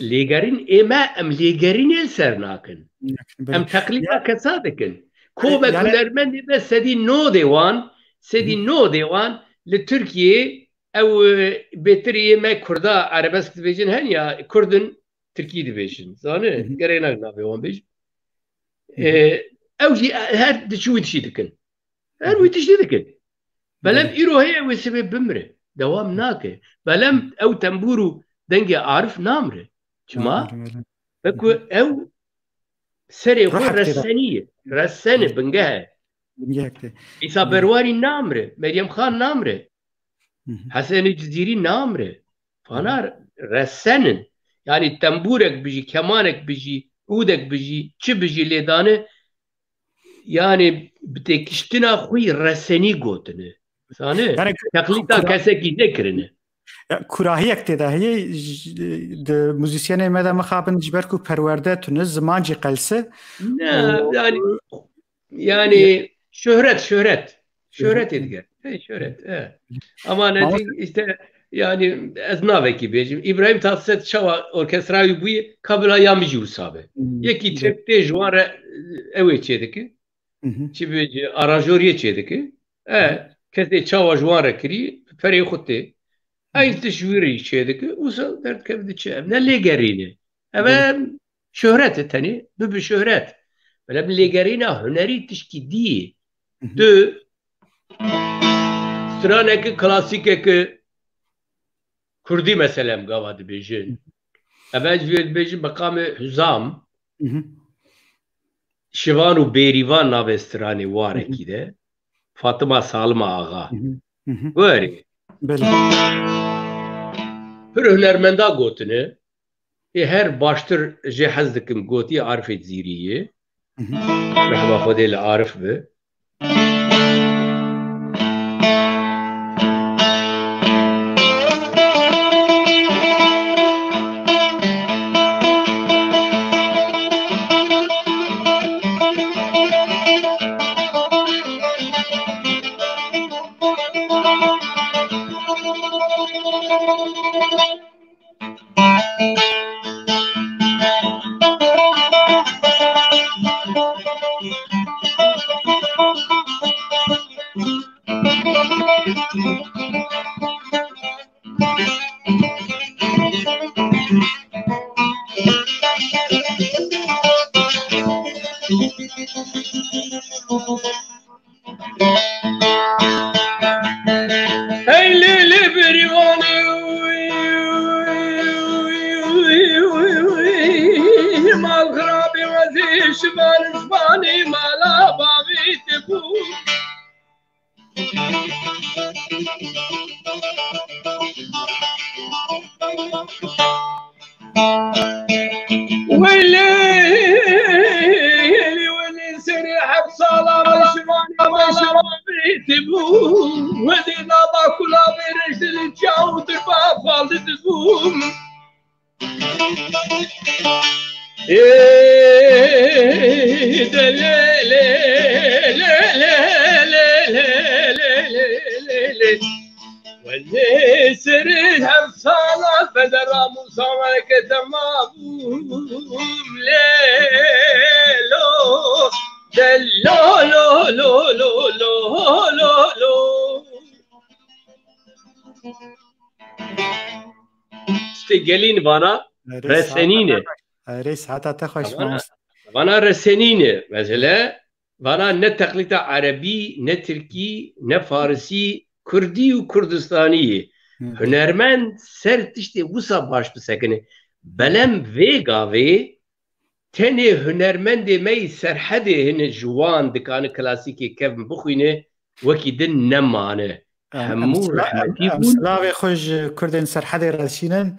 Lêgerîn ê me, em lêgerînê li ser nakin. Nakin, belê. Em teqlîda Ya- kesa dikin. Komek Yani- hunermendê me sedî nodê wan, sedî Hı hı. nodê wan li Tirkiyê ew, e, bêtir ê me Kurda erebesk dibêjin, hen ya Kurdin Tirkî dibêjin. Zane? Hı hı. Gerek nake navê wan bêjin. Hı hı. E, ew jî her diçû wî tişî dikin. Her Hı hı. wî tiştî dikin. Belem Belê. îro heye wê sibê bimire. Dewam nake. Belem ew tembûr û dengê Arif namire. Çima? Namire, belê. Wek Hı hı. ew serê xwe Ruhek tê de. resenî ye. Resen e, Hı. bingeh e. Bingehek tê. Îsa Hı. Berwarî namire. Meryem Xan namire. Hı hı. Hesenê Cizîrî namire. Hı hı. Fanar resen in. Yani tembûrek bijî, kemanek bijî, ûdek bijî, çi bijî lê dane, yani bi têkiştina xwe yî resenî gotine. Zane? Yani Teqlîda kura- kesekî nekirine. Ya, kurahiyek tê de heye, j-, di muzîsyenê me de mixabin ji ber ku perwerde tune, ziman jî qelse. Ne, O- yani, yani şöhret, şöhret. Şöhret Şöhret. ê diger. Hey, şöhret, e. Ama Mamoste- neticede işte, yani ez navekî bêjim. İbrahim Tatlıses çawa orkestrayê bûye, ka bila ya min jî wisa be. Hmm, Yekî evet. çek tê ji wan re ew ê çêdike. Hı hı. Çi bêjî, aranjoriyê çêdike. E, Hı hı. kesê çawa ji wan re kirî, perê xwe tê. Hı hı. Eyn tişt wî re jî çêdike, wisa derdikeve diçe. Ev ne lêgerîn e. Ev Belê. e şöhret e tenê, bibe şöhret. Belê bi lêgerîna hunerî tişkî dî ye. Hı hı. Tu straneke klasîkeke Kurdî mesela em gava dibêjin. Ev ez vê dibêjim meqamê Huzam, Hı hı. Şivan û Bêrîvan navê stranê Hı hı. warekî de. Fatima Salima Axa. Hı hı. Hı hı. Werê. Belê. Pir hunermenda gotine. Ê her baştir jê hez dikim gotî Arifê Cizîrî yê. Hı hı. Rehma Xwedê li Arif bi. Ey lê lê berîvanê, mal xirabê wezê şivan zimanê mala bavê te bû. Weylê, weylê serê heft sala me şivanê mala bavê te bû. Wedê nava kula vê reştê li çaw dirba fal dibû. Ê, de lê, lê, lê. Welê serê heft sala bedera Musa weke tema bûm lê lo, de lo, lo, lo. Tiştê gelîn vana Erê, resenîn e. Saeta te xweş. Erê, saeta te xweş, vana, mamoste. Vana resenîn e. Mesele, vana ne teqlîta erebî, ne tirkî, ne farisî, kurdî û kurdistanî yê. Hı hı. Hunermend ser tiştê wisa baş bisekine. Belem vê gavê tenê hunermendê me yî Serhedê hine ji wan dikane klasîkê kevn bixwîne, wekî din nemane. Em, em Hemû sila-, rehmetî em bûn. Silavê xwe ji Kurdên Serhedê re dişînin.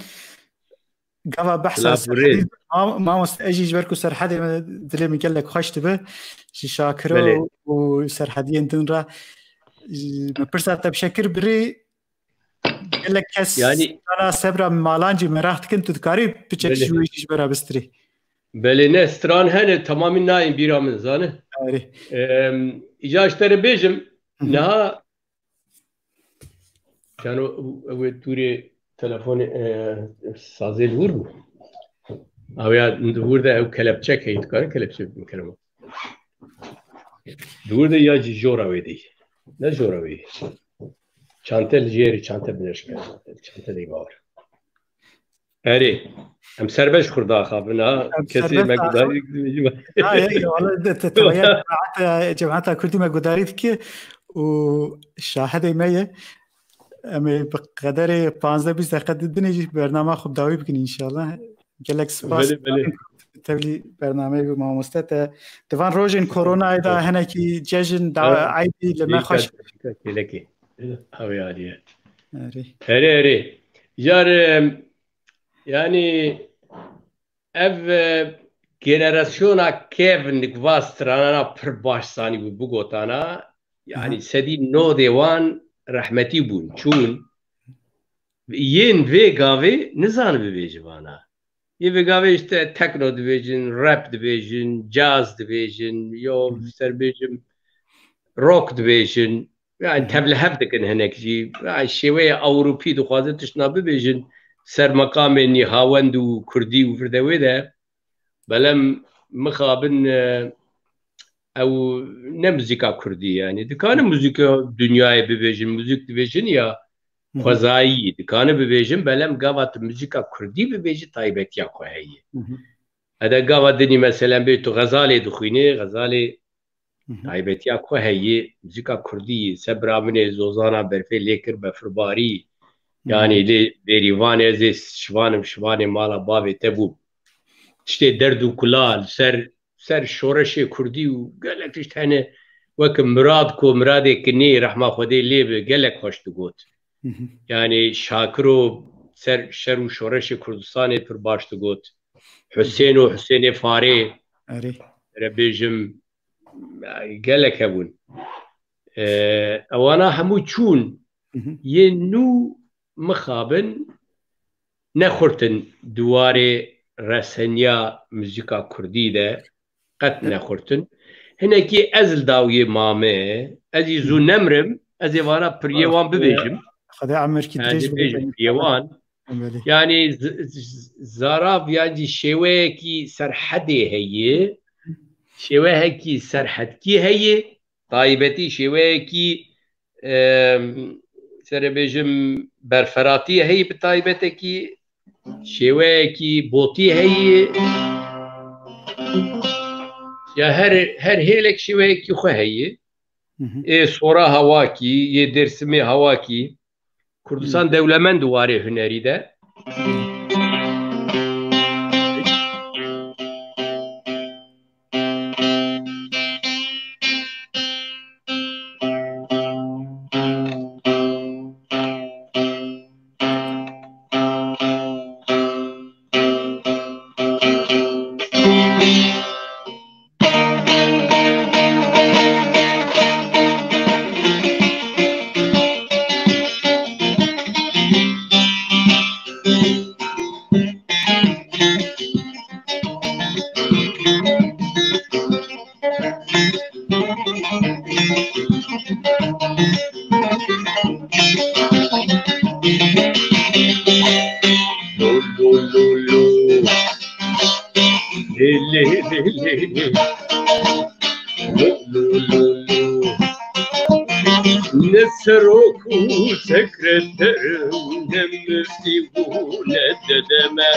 Gava behsa Silav û Serhedê, rêz. Ma-, mamoste, ez jî ji ber ku Serhedê me dilê min gelek xweş dibe, ji Şakiro Belê. û Serhediyên din re, ji, me pirsa te bi Şekir birî, gelek kes Yani Strana Sebra Malan jî meraq dikin, tu dikarî piçek Belê. ji wê jî ji bera bistirî. Belê, ne, stran hene, temamî nayên bîra min, zane. Erê. Em, îca ji te re bêjim, Hı hı. niha Kano, ew ê dûrê telefonê, e, sazê li wir bû. Ew ya li wir de ew kelepçek heye, dikare kelepçe bikin kerema. Li wir de ya jî jora wê de ye. Ne jora wê ye. Çante li jêrê çante bineşke. Çante de bawer. Erê. Em serbest ji xwe daxavin, ha. Em Kesê serbest me daxavin. gudarî dikî. Ha, ye, ye, wala de, te, te, ya, cemaeta, cemaeta Kurdî me gudarî dike û şahidê me ye. Em ê bi qederê panzdeh bîst deqe di dinê jî bernama xwe bi dawî bikin înşallah. Gelek spas. Belê, belê. Tevlî bernameyê bi mamoste te. Di van rojên koronayê de hinekî cejin, da-, Ha, eydî li me xweş. Kêlekê. Ew ê alî ye. Erê. Erê, erê. Car, em, yanî ev, e, generasyona kevn di va stranana pir baş zanîbû bigotana. Yanî Aha. sedî nodê wan rehmetî bûn, çûn. Yên vê gavê nizan bibêje vana. Yê vê gavê işte tekno dibêjin, rap dibêjin, caz dibêjin, yo Hı hı. ser bêjim rock dibêjin. Yani Hı hı. tevlihev dikin hinek jî. Yani şêweyê Ewropî dixwazin tiştna bibêjin. Ser meqamê nîhavend û kurdî û vir de wê de. Belem mixabin, e, ew ne muzîka kurdî yani. Dikane muzîka dinyayê bibêjin, muzîk dibêjin ya Hı hı. xwezayî. Dikane bibêjin, belem gava tu muzîka kurdî bibêjî taybetiya xwe heye. Hı hı. Ede gava dinî meselen bê tu xezalê dixwînî, xezalê Hı hı. taybetiya xwe heye, muzîka kurdî, se bira min ê Zozana Berfê lê kir befirbarî. Hı hı. Yani lê Bêrîvan ez ê şivanim şivanê mala bavê te bûm. Tiştê derd û kula li ser, ser şoreşê kurdî û gelek tişt hene. wek Mirad ku Miradê Kinî rehma Xwedê lê bi gelek xweş digot. Hı hı. Yanî Şakiro ser şer û şoreşê Kurdistanê pir baş digot. Husên û Husênê Farê, Erê. Re bêjim, gelek hebûn. E, ewana hemû çûn. Hı hı. Yê nû mixabin nexurtin di warê reseniya muzîka kurdî de qet nexurtin. Hinekî ez li dawiyê mame, ez jî zû nemrim, ez ê vana piriyê wan bibêjim. Xwedê emirkî Yani dirêj bibêjim bide. Piriyê wan. Belê. Yani z- z- zarav yani şêweyekî serhedê heye, şêweyekî serhedkî heye, taybetî şêweyekî, em, serê bêjim berferatî heye bi taybetekî, şêweyekî botî heye. Ya her, her hêlek şêweyekî xwe heye. Hı hı. Ê Sora hawakî, yê Dêrsimê hawakî. Kurdistan Hı. dewlemend di warê hunerî de. Lo, lo, lo, lo. Lê, lê, lê, lê, lê. Lo, lo, lo, lo. Ne serok û sekreter, ne miftî û ne dedeme,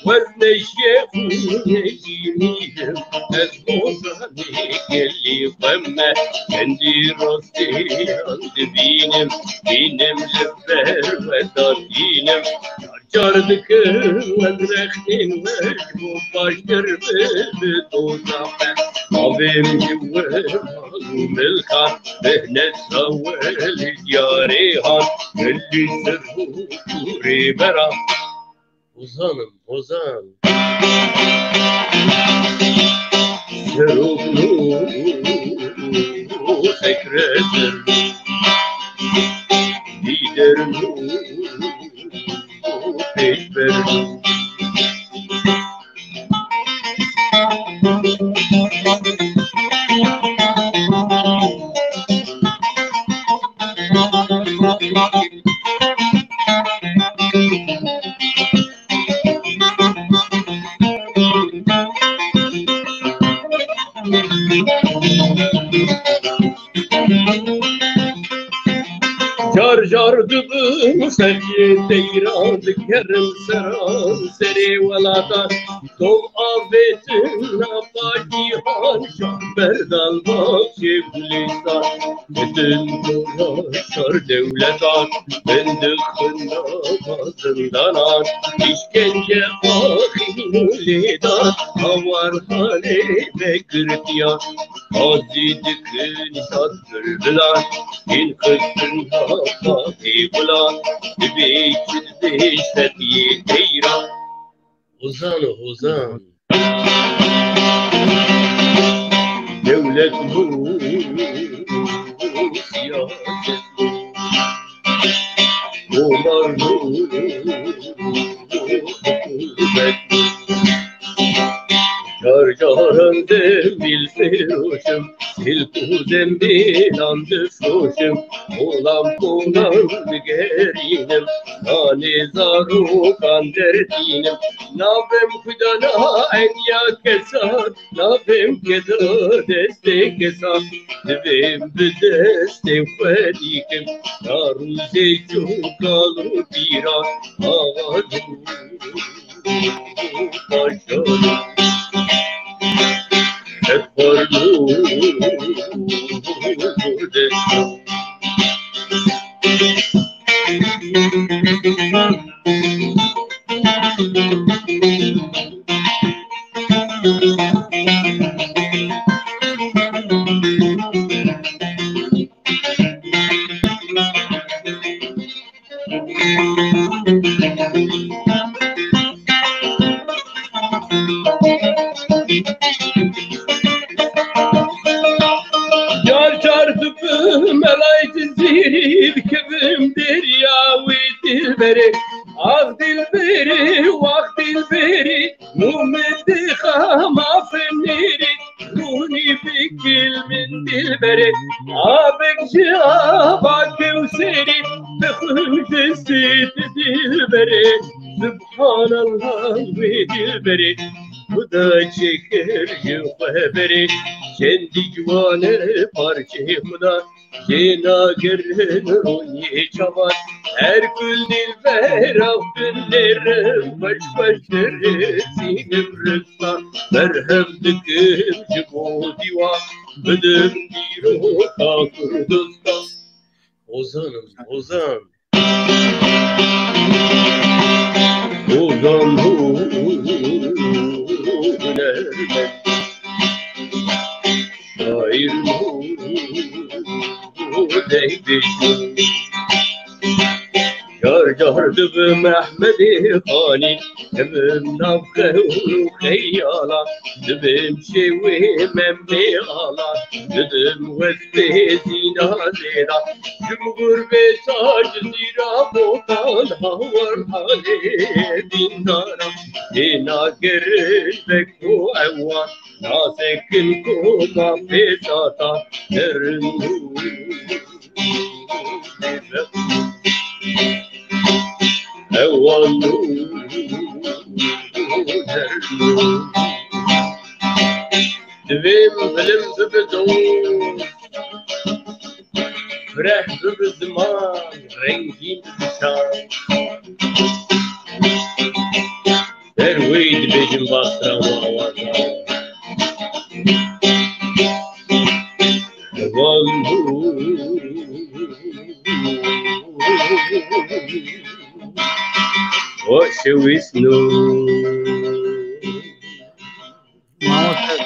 wez ne şêx û ne îmînim, ez hozanê gelî xwe me, kendî rastiyan dibînim, bînim li ber we datînim. Car dikim ez rexnên we ji bo baştir bi, bi doza me. Avêm ji we mal û milkan, mehnet sawel diyarê han, milî ser û rêbera. Hozan im, hozan. Serok nû sekreter, lîder nû pêşber. Car car dibim seriyê teyran, dikerim seran serê welatan. Tom avêtin nava cîhan, şah berdal baxçê gulîstan. Ditin dora şar dewletan, bin dixin nava zindanan. Îşkence axîn û lêdan, hawar halê me girtiyan. Qazî dikin şad bilbilan, hîn xistin hata têbilan, dibê çi dibê şetiyê teyran. Hozan û hozan. Dewlet bû, siyaset bû, komar bû, hikûmet bû. Car caran demîl firoşim, silk û demîlan difroşim, kolan kolan digerînim, nanê zarokan dertînim. Navem xwedana eniya kesan, navem keda destê kesan, divêm bi destê xwe dîkim, na rûzê çû kal û pîran, awa dû. Car car dibim elay Cizîrî, dikevim derya wê dilberê. Ax dilberê, wax dilberê, mû min dixama finêrê. Rûnî bikil min dilberê, abek ji ava Kewserê, bixwim destê tu dilberê. Subhanallah wê dilberê, Xuda çêkir ji xwe berê, çendî ciwan e parçeyê Xuda, jê nagirin rûyê çavan. Her ku dilbera binêrim, xweş xweş dirizînim ristan. Berhev dikim ji bo dîwan, bidim dîroka Kurdistan. Ozan im, Ozan. Ozan hunermend, şair hu deybêj. Car car dibim Ehmedê Xanî, dibim nav qewl û xeyala, dibim şêwê Memê Ala, didim wespê Zîna Zêda, ji min gurbê sac zîra botan hawar halê dîndara, têna gerin vek û ewan, nasekin koma pêsata derin û ewan û derin. Divê min bilim bibe dost, fireh bibe ziman, rengîn bibe şan. Ber wê dibêjim bastran û awazan. Wan bû. Xweşewîst nû. Mamoste,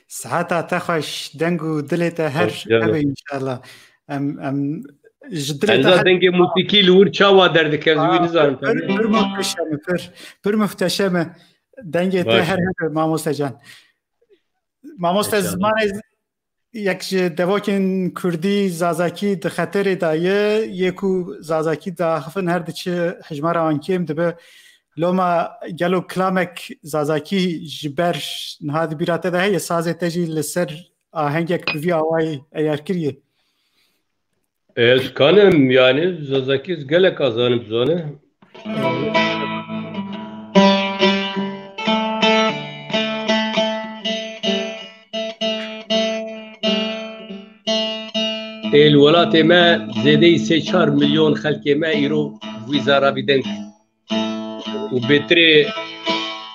siheta te xweş, deng û dilê te her Xweş, canım. hebe înşallah. Em, em ji dilê te Heza her dengê musîkî li wir çawa derdikeve, wî Aa, nizanim pir, tabii. pir muhteşem e, pir, pir muhteşem e. Dengê te Baş. her hebe mamoste can. Mamoste Maşallah. zimanê yek ji devokên kurdî zazakî di xeterê de ye, yê ku zazakî diaxifin her diçe hejmara wan kêm dibe. Loma gelo kilamek zazakî ji ber niha di bîra te de heye, sazê te jî li ser ahengek bi vî awayî eyar kiriye? Ez kanim, yani, zazakî ez gelek azanim, zane. Ê li welatê me zêdeyî sê çar milyon xelkê me îro wî zara vî deng. Û bêtirê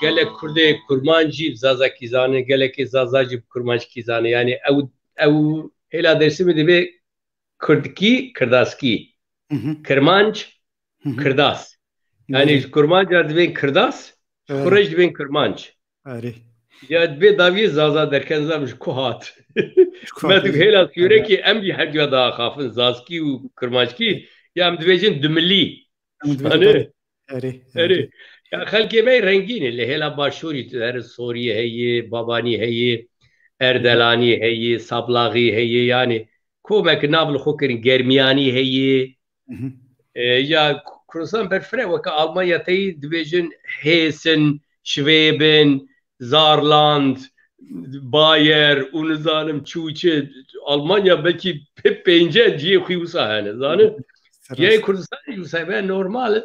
gelek Kurdê Kurmanc jî bi Zazakî zane, gelekê Zaza jî bi Kurmanckî zane. Yani ew, ew hêla Dêrsimê dibê Kurdkî, Kirdaskî. Hı hı. Kirmanc, Hı hı. Kirdas. Yani Erê. ji Kurmanca dibên Kirdas, ji Evet. Xurê jî dibên Kirmanc. Erê. Ya dibê daviyê Zaza derken zam ji ku hat. Ji ku Me hat, tu erê. hêla Erê. sûrekî em jî her duya diaxafin, Zazkî û Kirmanckî, ya em dibêjin dumilî. Em dibêjin Hani? dumilî. Erê, Erê. erê. Ya xelkê me rengîn e. Li hêla başûrî tu her Sorî heye, Babanî heye, Erdelanî heye, Sablaxî heye. Yani komek nav li xwe kirin, Germiyanî heye. Hı hı. E, ya Kurdistan berfireh weke Almanya teyî dibêjin Hessen, Schweben, Saarland, Bayer û nizanim çû çi. Almanya belkî pê-, pênce cihê xwe wisa hene, zane? Serrast. Yê Kurdistanê jî wisa be normal e.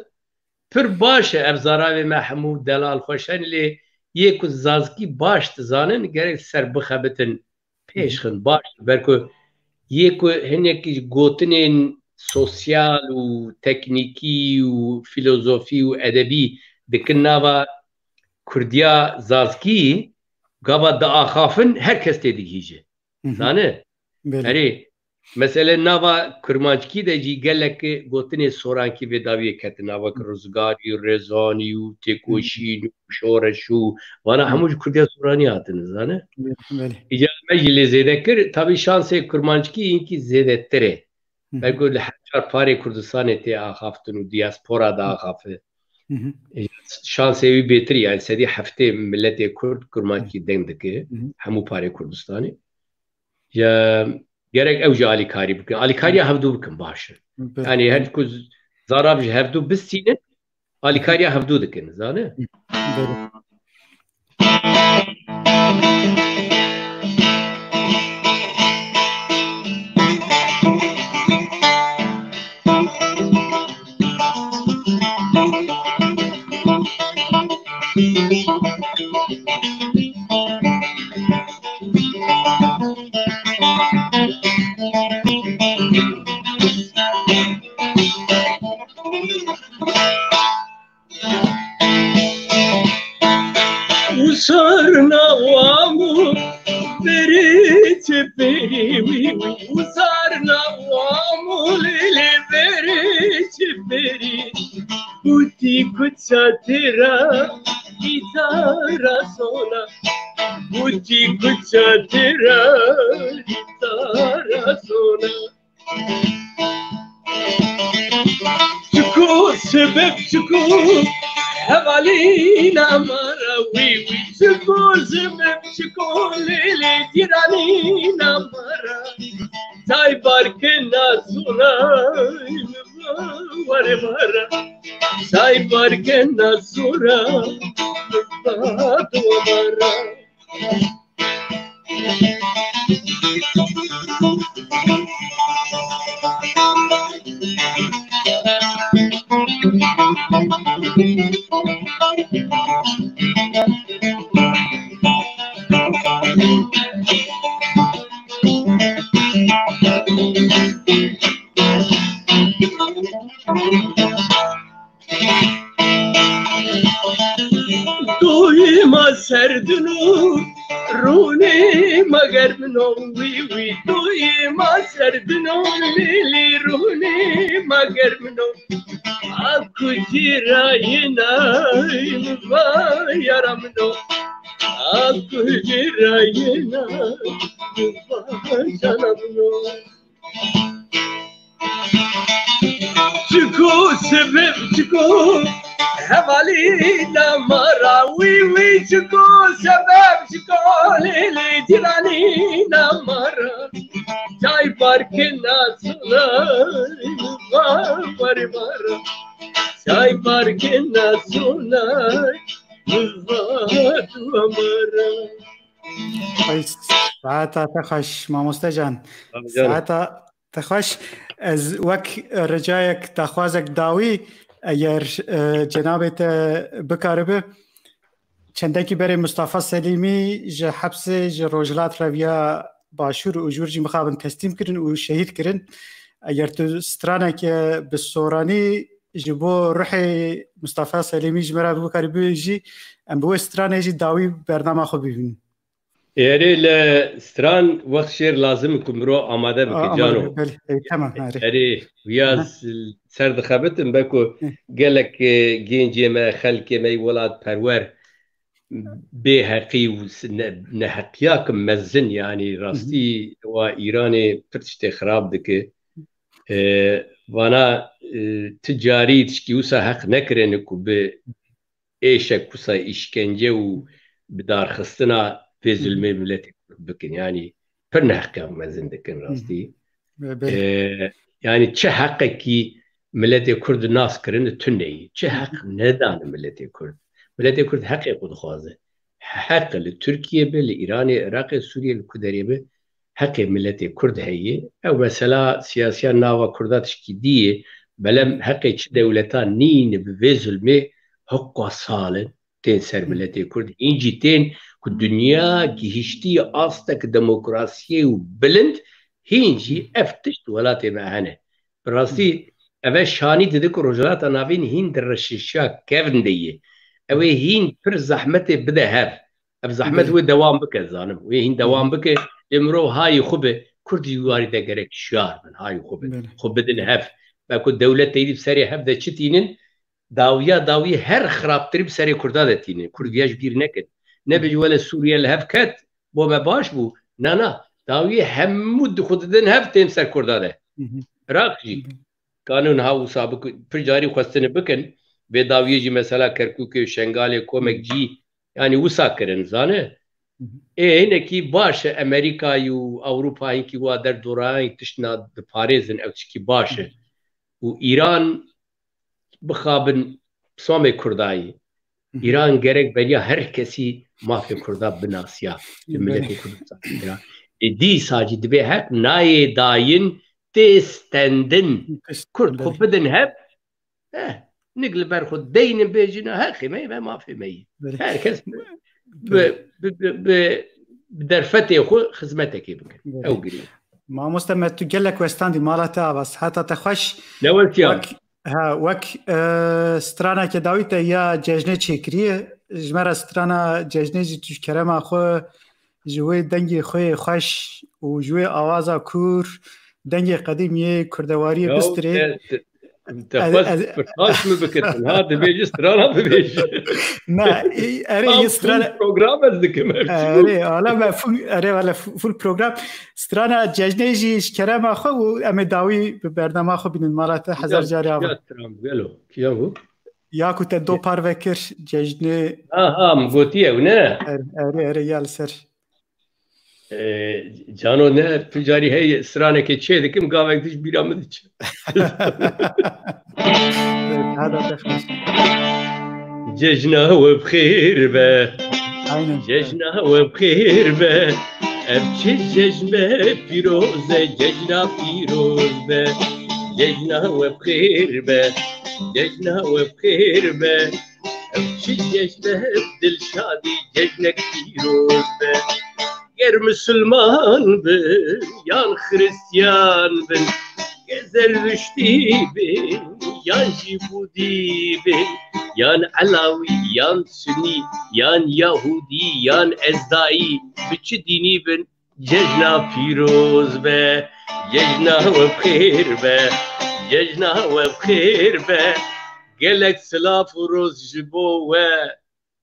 Pir baş e ev zaravê me hemû delal xweş hene lê yê ku zazkî baş dizanin gerek ser bixebitin pêş xin baş. Ber ku yê ku hinekî gotinên sosyal û teknîkî û filozofî û edebî dikin nava Kurdiya zazkî, gava diaxafin her kes tê digihîje. Hı hı. Zane? Belê. Erê, mesele nava Kurmanckî de jî gelek gotinê sorankî vê dawiyê ketin. Nava ki rizgarî, rêzanî û têkoşîn û şoreş û vana Hı. hemû ji Kurdiya soranî hatine, zane? Belê, belê. Îca me jî lê zêde kir. Tabî şansê Kurmanckî hinkî zêdetir e. Belku li her çar parê Kurdistanê tê axaftin û diaspora diaxafe. Şansê wî bêtir, yani sedî heftê miletê Kurd kurmancî deng dike, hemû parê Kurdistanê. Ya gerek ew jî alîkarî bikin. Alîkariya hevdû bikin baş e. Yani her ku zarab ji hevdû bistînin, alîkariya hevdû dikin, zane? Usarna wamu beri çi beri wi wi. Usarna wamu lili beri çi beri. Buti kuça tira gitara sona. Buti kuça tira gitara sona. Çiko sebeb çiko hevalîna mara wî wî. Çiko sebeb çiko lêlê cîranîna mara. Tay barkena sona were mara. Tay barkena sona were mara. Doyma serdino rûnê ma germino wî wî. Doyma serdino lîlî rûnê ma germino. Aku cirayina va yara mino. Aku cirayina va cana mino. Çiko sebeb çiko hevalîna mara wî wî. Çiko sebeb çiko lêlê cîranîna mara. Çay parkina sona were mara. Çay parkina sona were mara. Ay, saeta te xweş, mamoste can. Saeta te xweş. Ez wek ricayek, daxwazek dawî, eger, e, cenabê te bikaribe, çendekî berê Mustafa Selîmî ji hepsê ji Rojhilat reviya Başûr û jûr jî mixabin teslîm kirin û şehîd kirin. Eger tu straneke bi soranî ji bo ruhê Mustafa Selîmî ji me re bikarî bibêjî, em bi wê stranê jî dawî bernama xwe bibînin. Erê, li stran wext şêr lazim ku mirov amade bike, cano. Belê, ey, temam, erê. Erê, wiya ser dixebitim, beko gelek, e, gencê me, xelkê me yî welatperwer bêheqî û s-, ne-, neheqiya ki mezin, yani rastî wa Îranê pir tiştê xirab dike. E, vana, e, ti carî tişkî wisa heq nekirine ku bi êşek wisa îşkence û bidarxistina vê zulmê miletê Kurd bikin. Yani pir neheqiya mezin dikin rastî. E, yani çi heqekî miletê Kurd nas kirine tune yî. Çi heq nedane miletê Kurd. Miletê Kurd heqê xwe dixwaze. Heq li Tirkiye be, li Îranê, Iraqê, Sûriye, li ku derê be, heqê miletê Kurd heye. Ew mesela siyasiya nava Kurda tişkî dî ye. Belem heqê çi dewleta nîne bi vê zulmê hokwa sal in tên ser miletê Kurd. Hîn jî tên ku dinya gihiştiye astek demokrasiyê û bilind, hîn jî ev tişt welatê me hene. Bi rastî, ev e şanî dide ku Rojhilata Navîn hîn di reşişiya kevn de ye. Ew ê hîn pir zehmetê bide hev. Ev zehmet wê dewam bike, zanim. Wê hîn dewam bike. Lê mirov hayî xwe be. Kurd jî warî de gerek şiyar bin, hayî xwe be. Xwe bidin hev. Belku dewlet teyî bi serê hev de çi tînin, dawiya dawî her xirabtirî bi serê Kurda de tînin. Kurd viya ji bîr nekin. Nebêje wele Sûriye li hev ket, bo me baş bû. Na, na. Dawiyê hemû di xwe didin hev tên ser Kurda de. Iraq jî kanûn ha wisa bikin, pir carî xwestine bikin, vê dawiyê jî mesela Kerkûkê, Şengalê, komek cî, yanî wisa kirin, zane. Ê hinekî baş e, Amerîkayî û Ewropa hinkî wa derdorayî tiştna diparêzin, ew tişkî baş e. Û Îran bixabin pisamê Kurdayî. Îran gerek beriya her kesî mafê Kurda binasiya, li miletê Kurdistan. Îran. Ê dîsa jî dibê heq nayê dayîn tê stendin. Kurd xwe bidin hev, eh, nik li ber xwe deynin bêjin, heqê me ye, me mafê me ye. Her kes bi, bi, bi, bi, bi derfetê xwe xizmetekê bikin. Ew girî. Mamoste me tu gelek westandî, mala te ava, siheta te xweş. Ne westiya? Wek, ha, wek, e, straneke dawî te ya cejnê çêkiriye. Ji me re strana cejnê jî tu ji kerema xwe, ji wê dengê xwe yê xweş û ji wê awaza kûr, dengê qedîm yê kurdewariyê bistirê. Te, te, te xwest pirtaş min bikir, ha, dibêjî strana bibêjî. Na, e, erê, Tam yê strana full program ez dikim, her çi bû. Erê, ala me full, erê, wala full, full program. Strana cejnê jî ji kerema xwe û em ê dawî bi bernama xwe bînin. Mala te hezar carî ava. Kiya stran bû, gelo? Kiya bû? Ya ku te do parve kir cejnê. Ha, ha, min gotiye ew, ne? Er-, erê, erê, ya li ser. Ee, Cano, ne, tu carî hey stranekê çê dikim, gavek diş bîra min diçe. Hada te xweş. Cejna we bi xêr be. Aynen. Cejna we bi xêr be. Ev çi cejn be pîroz e, cejna pîroz be. Cejna we bi xêr be. Cejna we bi xêr be. Ev çi cejn e, dilşadî cejnek pîroz be. Ger misilman bin yan xiristyan bin, ger zerduştî bin yan jî budî bin, yan elawî, yan sunî, yan yahudî, yan ezdayî, bi çi dînî bin, cejna pîroz be, cejna we bi xêr be, cejna we bi xêr be. Gelek silav û roz ji bo we.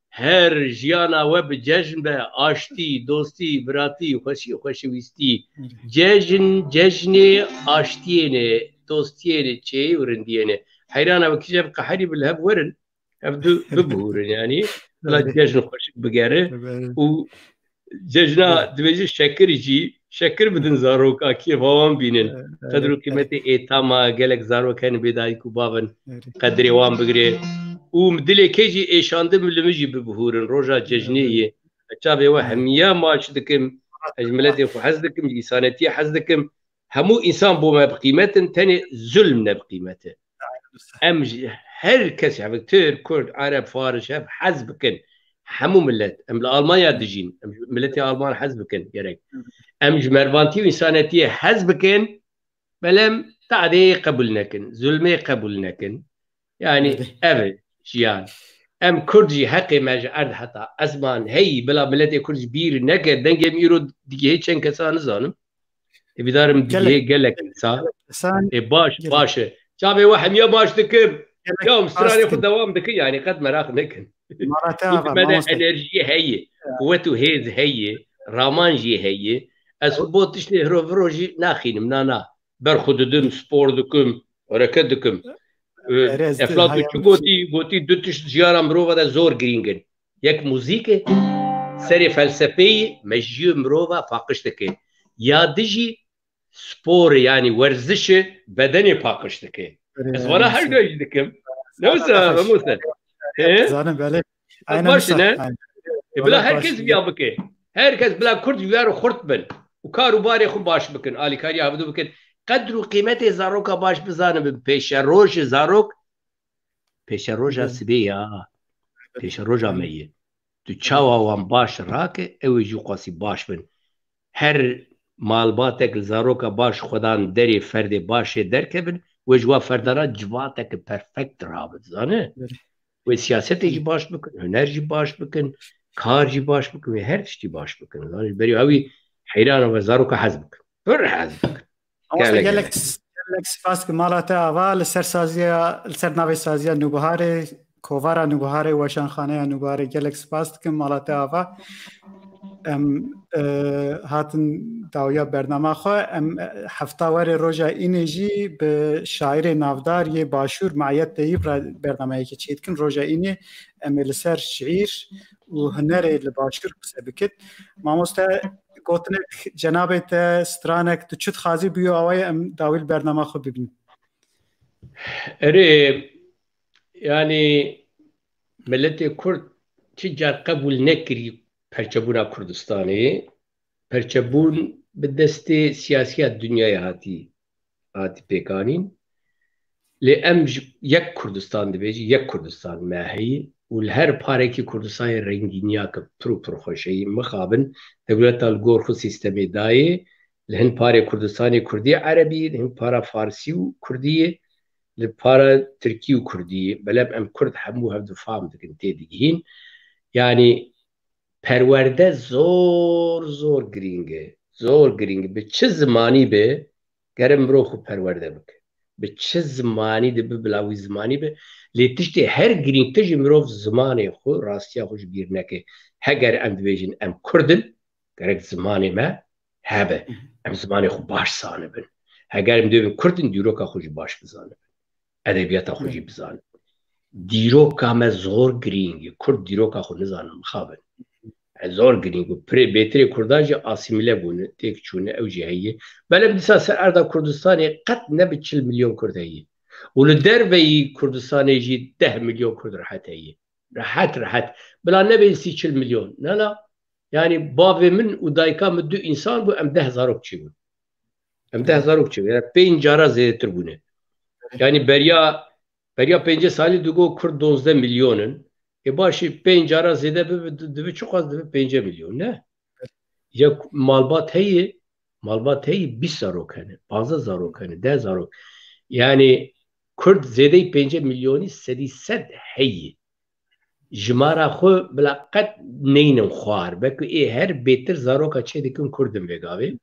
Her jiyana we bi cejn be, aştî, dostî, biratî, xweşî, xweşewîstî. Cejn, cejnê aştiyê ne, dostiyê ne, çêyê û rindiyê ne. Heyrana we kîje bi qeherî bi li hev werin, ev du bibihûrin yanî. Bila cejn xweşik bigere û cejna dibêje şekir jî, şekir bidin zaroka, kêfa wan bînin. Qedr û qîmetê êtama gelek zarok hene bê dayik û bav in, qedrê wan bigire. Û dilê kê jî êşandin li min jî bibihûrin roja cejnê yê. Ez çavê we hemiya maç dikim, ez ji miletê xwe hez dikim, ji însanetiyê hez dikim. Hemû însan bo me bi qîmet in, tenê zulm ne bi qîmet e. Em ji her kes, hev Tirk, Kurd, Ereb, Faris, hev hez bikin. Hemû millet. Em li Almanya dijîn. Em ji miletê Alman hez bikin gerek. Em ji mervantî û însanetiyê hez bikin. Belem tadê qebûl nekin. Zulmê qebûl nekin. Yani ev e jiyan. Em Kurd jî heqê me ji erd heta ezman heyî, bila miletê Kurd ji bîr neke. Dengê min îro digihê çend kesa nizanim. Ê, bîdarim Gelek, digihê gelek gelek, kesa. Gelek insan, Ê, baş, gelek. Baş e. Çavê we hemiya baş dikim. Gelek Ya, em stranê xwe dikim. Dewam dikin, yani qet meraq nekin. Mara te Çünkü ava, me de mamoste. Enerjiyê heye, Ya. Quwet û hêz heye, raman jî heye. Ez xwe bo tiştê hiro viro jî naxînim, na, na. Ber xwe didim, spor dikim, hereket dikim. Ee, Erê, ez de Eflatun çi hayal gotî, gotî du tişt jiyana mirova de zor girîng in. Yek muzîk e, serê felsefeyê mejiyê mirova paqij dike. Ya dijî spor e, yanî werziş e, bedenê paqij dike. Erê, Ez vana erê, her erê. Gayî dikim. Ne wisa, Mamoste? He? Zanim, belê. Aynen Baş wisa. Ne? Aynen. E, bila Wala her baş kes ne? Viya bike. Her kes bila Kurd viya re xurt bin. Û kar û barê xwe baş bikin. Alîkariya hevdu bikin. Qedr û qîmetê zaroka baş bizanibin. Pêşerojê zarok. Pêşeroja Belê. Sibê ya. Pêşeroja me ye. Tu çawa wan baş rake, ew ê jî qasî baş bin. Her malbatek li zaroka baş xwedan derê ferdê başê derkevin, wê ji wa ferdana civateke perfekt rabin, zane? Belê. Wê siyasetê jî baş bikin, huner jî baş bikin, kar jî baş bikin, wê her tiştî baş bikin. Zane, ji berî ew ê heyran ve zaroka hez bikin. Pir hez bikin. Ama Gelek, gelek, gelek. Gelek spas ki mala te ava li ser saziya, li ser navê saziya Nûbiharê, kovara Nûbiharê, weşanxaneya Nûbiharê gelek spas dikim mala te ava. Em, e, hatin dawiya bernama xwe. Em, e, hefta werê roja înê jî bi şairê navdar yê Başûr Meyet Teyîb re bernameyekê çêdikin. Roja înê em ê li ser şiîr û hunerê li Başûr qise bikin. Mamoste, gotinek cenabê te, stranek, tu çi dixwazî bûyo awayê em dawî li bernama xwe bibînin. Erê, yanî miletê Kurd çi car qebûl nekirî perçebûna Kurdistanê. Perçebûn bi destê siyasiya dinyayê hatî, hatî pêkanîn. Lê em ji yek Kurdistan dibêjî, yek Kurdistan me heyî û li her parekî Kurdistanê rengîniyake pir û pir xweş heyî. Mixabin dewleta li gor xwe sîstemê dayê, li hin parê Kurdistanê Kurdî Erebî, li hin para Farsî û Kurdî ye, li para Tirkî û Kurdî ye. Belem em Kurd hemû hev difam dikin, tê digihîn. Yanî perwerde zor, zor girîng e. Zor girîng e. Bi çi zimanî be, gere mirov xwe perwerde bike. Bi çi zimanî de bibe, bila wî zimanî be. Lê tiştê her girîngtir jî mirov zimanê xwe, rastiya xwe ji bîr neke. Heger em dibêjin em Kurd in, gerek zimanê me hebe. Em zimanê xwe baş zanibin. Heger em dibêjin Kurd in, dîroka xwe jî baş bizanibin. Edebiyata xwe jî bizanin. Dîroka me zor girîng e. Kurd dîroka xwe nizanin, mixabin. E, zor girîng bû. Pirê bêtirê Kurdan jî asîmîle bûne, têk çûne, ew jî heye. Belê dîsa ser erda Kurdistanê qet ne bi çil milyon Kurd heye. Û li derveyî Kurdistanê jî deh milyon Kurd rehet heye. Rehet, rehet. Bila nebên sî çil milyon. Na, na. Yanî bavê min û dayika min du însan bû, em deh zarok çêbûn. Em deh zarok çêbûn. Yanî pênc cara zêdetir bûne. Yanî beriya, beriya pêncî salî digot Kurd dozdeh milyon in. Ê başî pênc cara zêde bibe, di-, dibe çiqas dibe pêncî milyon, ne? Ya malbat heye, malbat heye bîst zarok hene, pazdeh zarok hene, deh zarok. Yanî Kurd zêdeyî pêncî milyonî sedî sed heye. Jimara xwe bila qet neynin xwar. Belkî ê her bêtir zaroka çê dikin Kurd in vê gavê.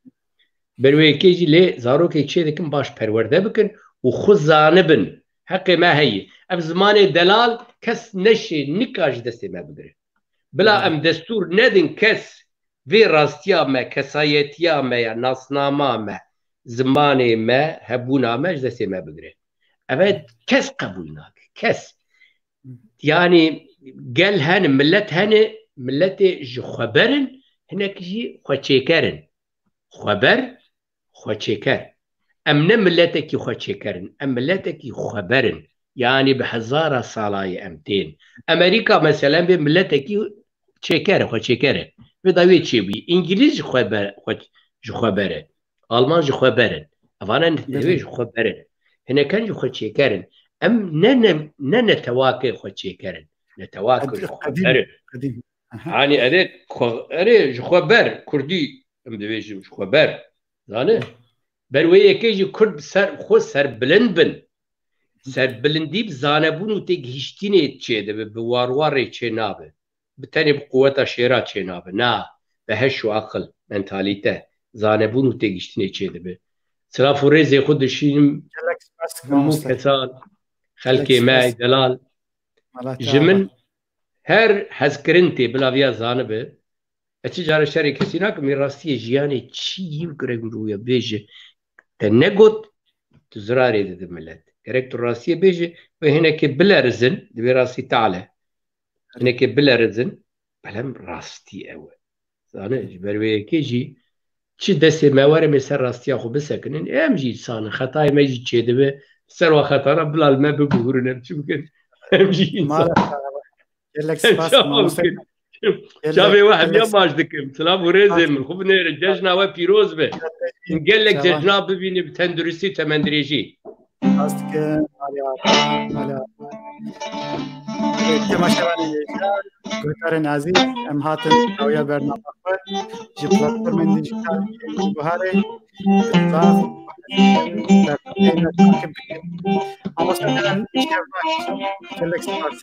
Ber wê yekê jî lê zarokê çê dikin baş perwerde bikin û xwe zanibin. Heqê me heye. Ev zimanê delal kes neşê nika ji destê me bigire. Bila em destûr nedin kes vê rastiya me, kesayetiya me ya nasnama me, zimanê me, hebûna me ji destê me bigire. Eve kes qebûl nake. Kes. Yanî gel hene, milet hene, miletê ji xweber in, hinek jî xweçêker in. Xweber, xweçêker. Em ne miletekî xweçêker in, em miletekî xweber in. Yanî bi hezara sala ye em tên. Amerîka, meselen, bê miletekî çêker e, xweçêker e. Vê dawiyê çêbûyî. Îngilîz ji xweber, xwe, ji xweber e. Alman ji xweber in. Evana ne, Belê. Divê ji xweber in. Hinekan ji xweçêker in. Em ne, ne, ne netewake xweçêker in. Netewake Qedî-, ji xweber in. Qedîm. Aha. Yanî erê, xwe-, erê ji xweber, Kurdî em dibêjin ji xweber. Zane? Ber wê yekê jî Kurd bi ser xwe serbilind bin. Serbilindî bi zanebûn û têgihiştînê çêdibe, bi warwarê çênabe. Bi tenê bi quweta şêra çênabe. Na, bi heş û aqil, mentalîte, zanebûn û têgihiştînê çêdibe. Silav û rêzê xwe dişînim Gelek spas dikim hemû mamoste. Kesan, xelkê Gelek me, spas. Delal. Mala te Ji min ava. Her hezkirin tê bila viya zanibe. Ez çi cara şerê kesî nakim, ê rastiyê jiyanê çi yî bi gerek mirov ya bêje. Te negot, tu zirarê dide milet. Gerek tu rastiyê bêje, wê hinekê bilerizin, divê rastî tale. Hinekê bilerizin, belem rastî ew e. Zane, ji ber wê yekê jî çi destê me were, em ê ser rastiya xwe bisekinin. Em jî însan in, xetayê me jî çêdibe. Ser wa xetana bila li me bibihûrin, em çi bikin? Em jî însan. Maalesef. Gelek Em spas çawa mamoste. Bikin? Gelek, Çavê we hemiya gelek baş dikim. Silav û rêzê spas. Min. Xwe binêrin. Cejna we pîroz be. Gelek Gelek çawa. Cejna bibîne bi tenduristî û temendirêjî. Spas dikim. Alî Arpa, Alî Arpa. Evet, temaşevanên hêja, guhdarên ezîz, em hatin dawiya bernama xwe ji platformên dijîtal yên Guhdarê. Spas. Mamoste Eren, îşev baş. Gelek spas.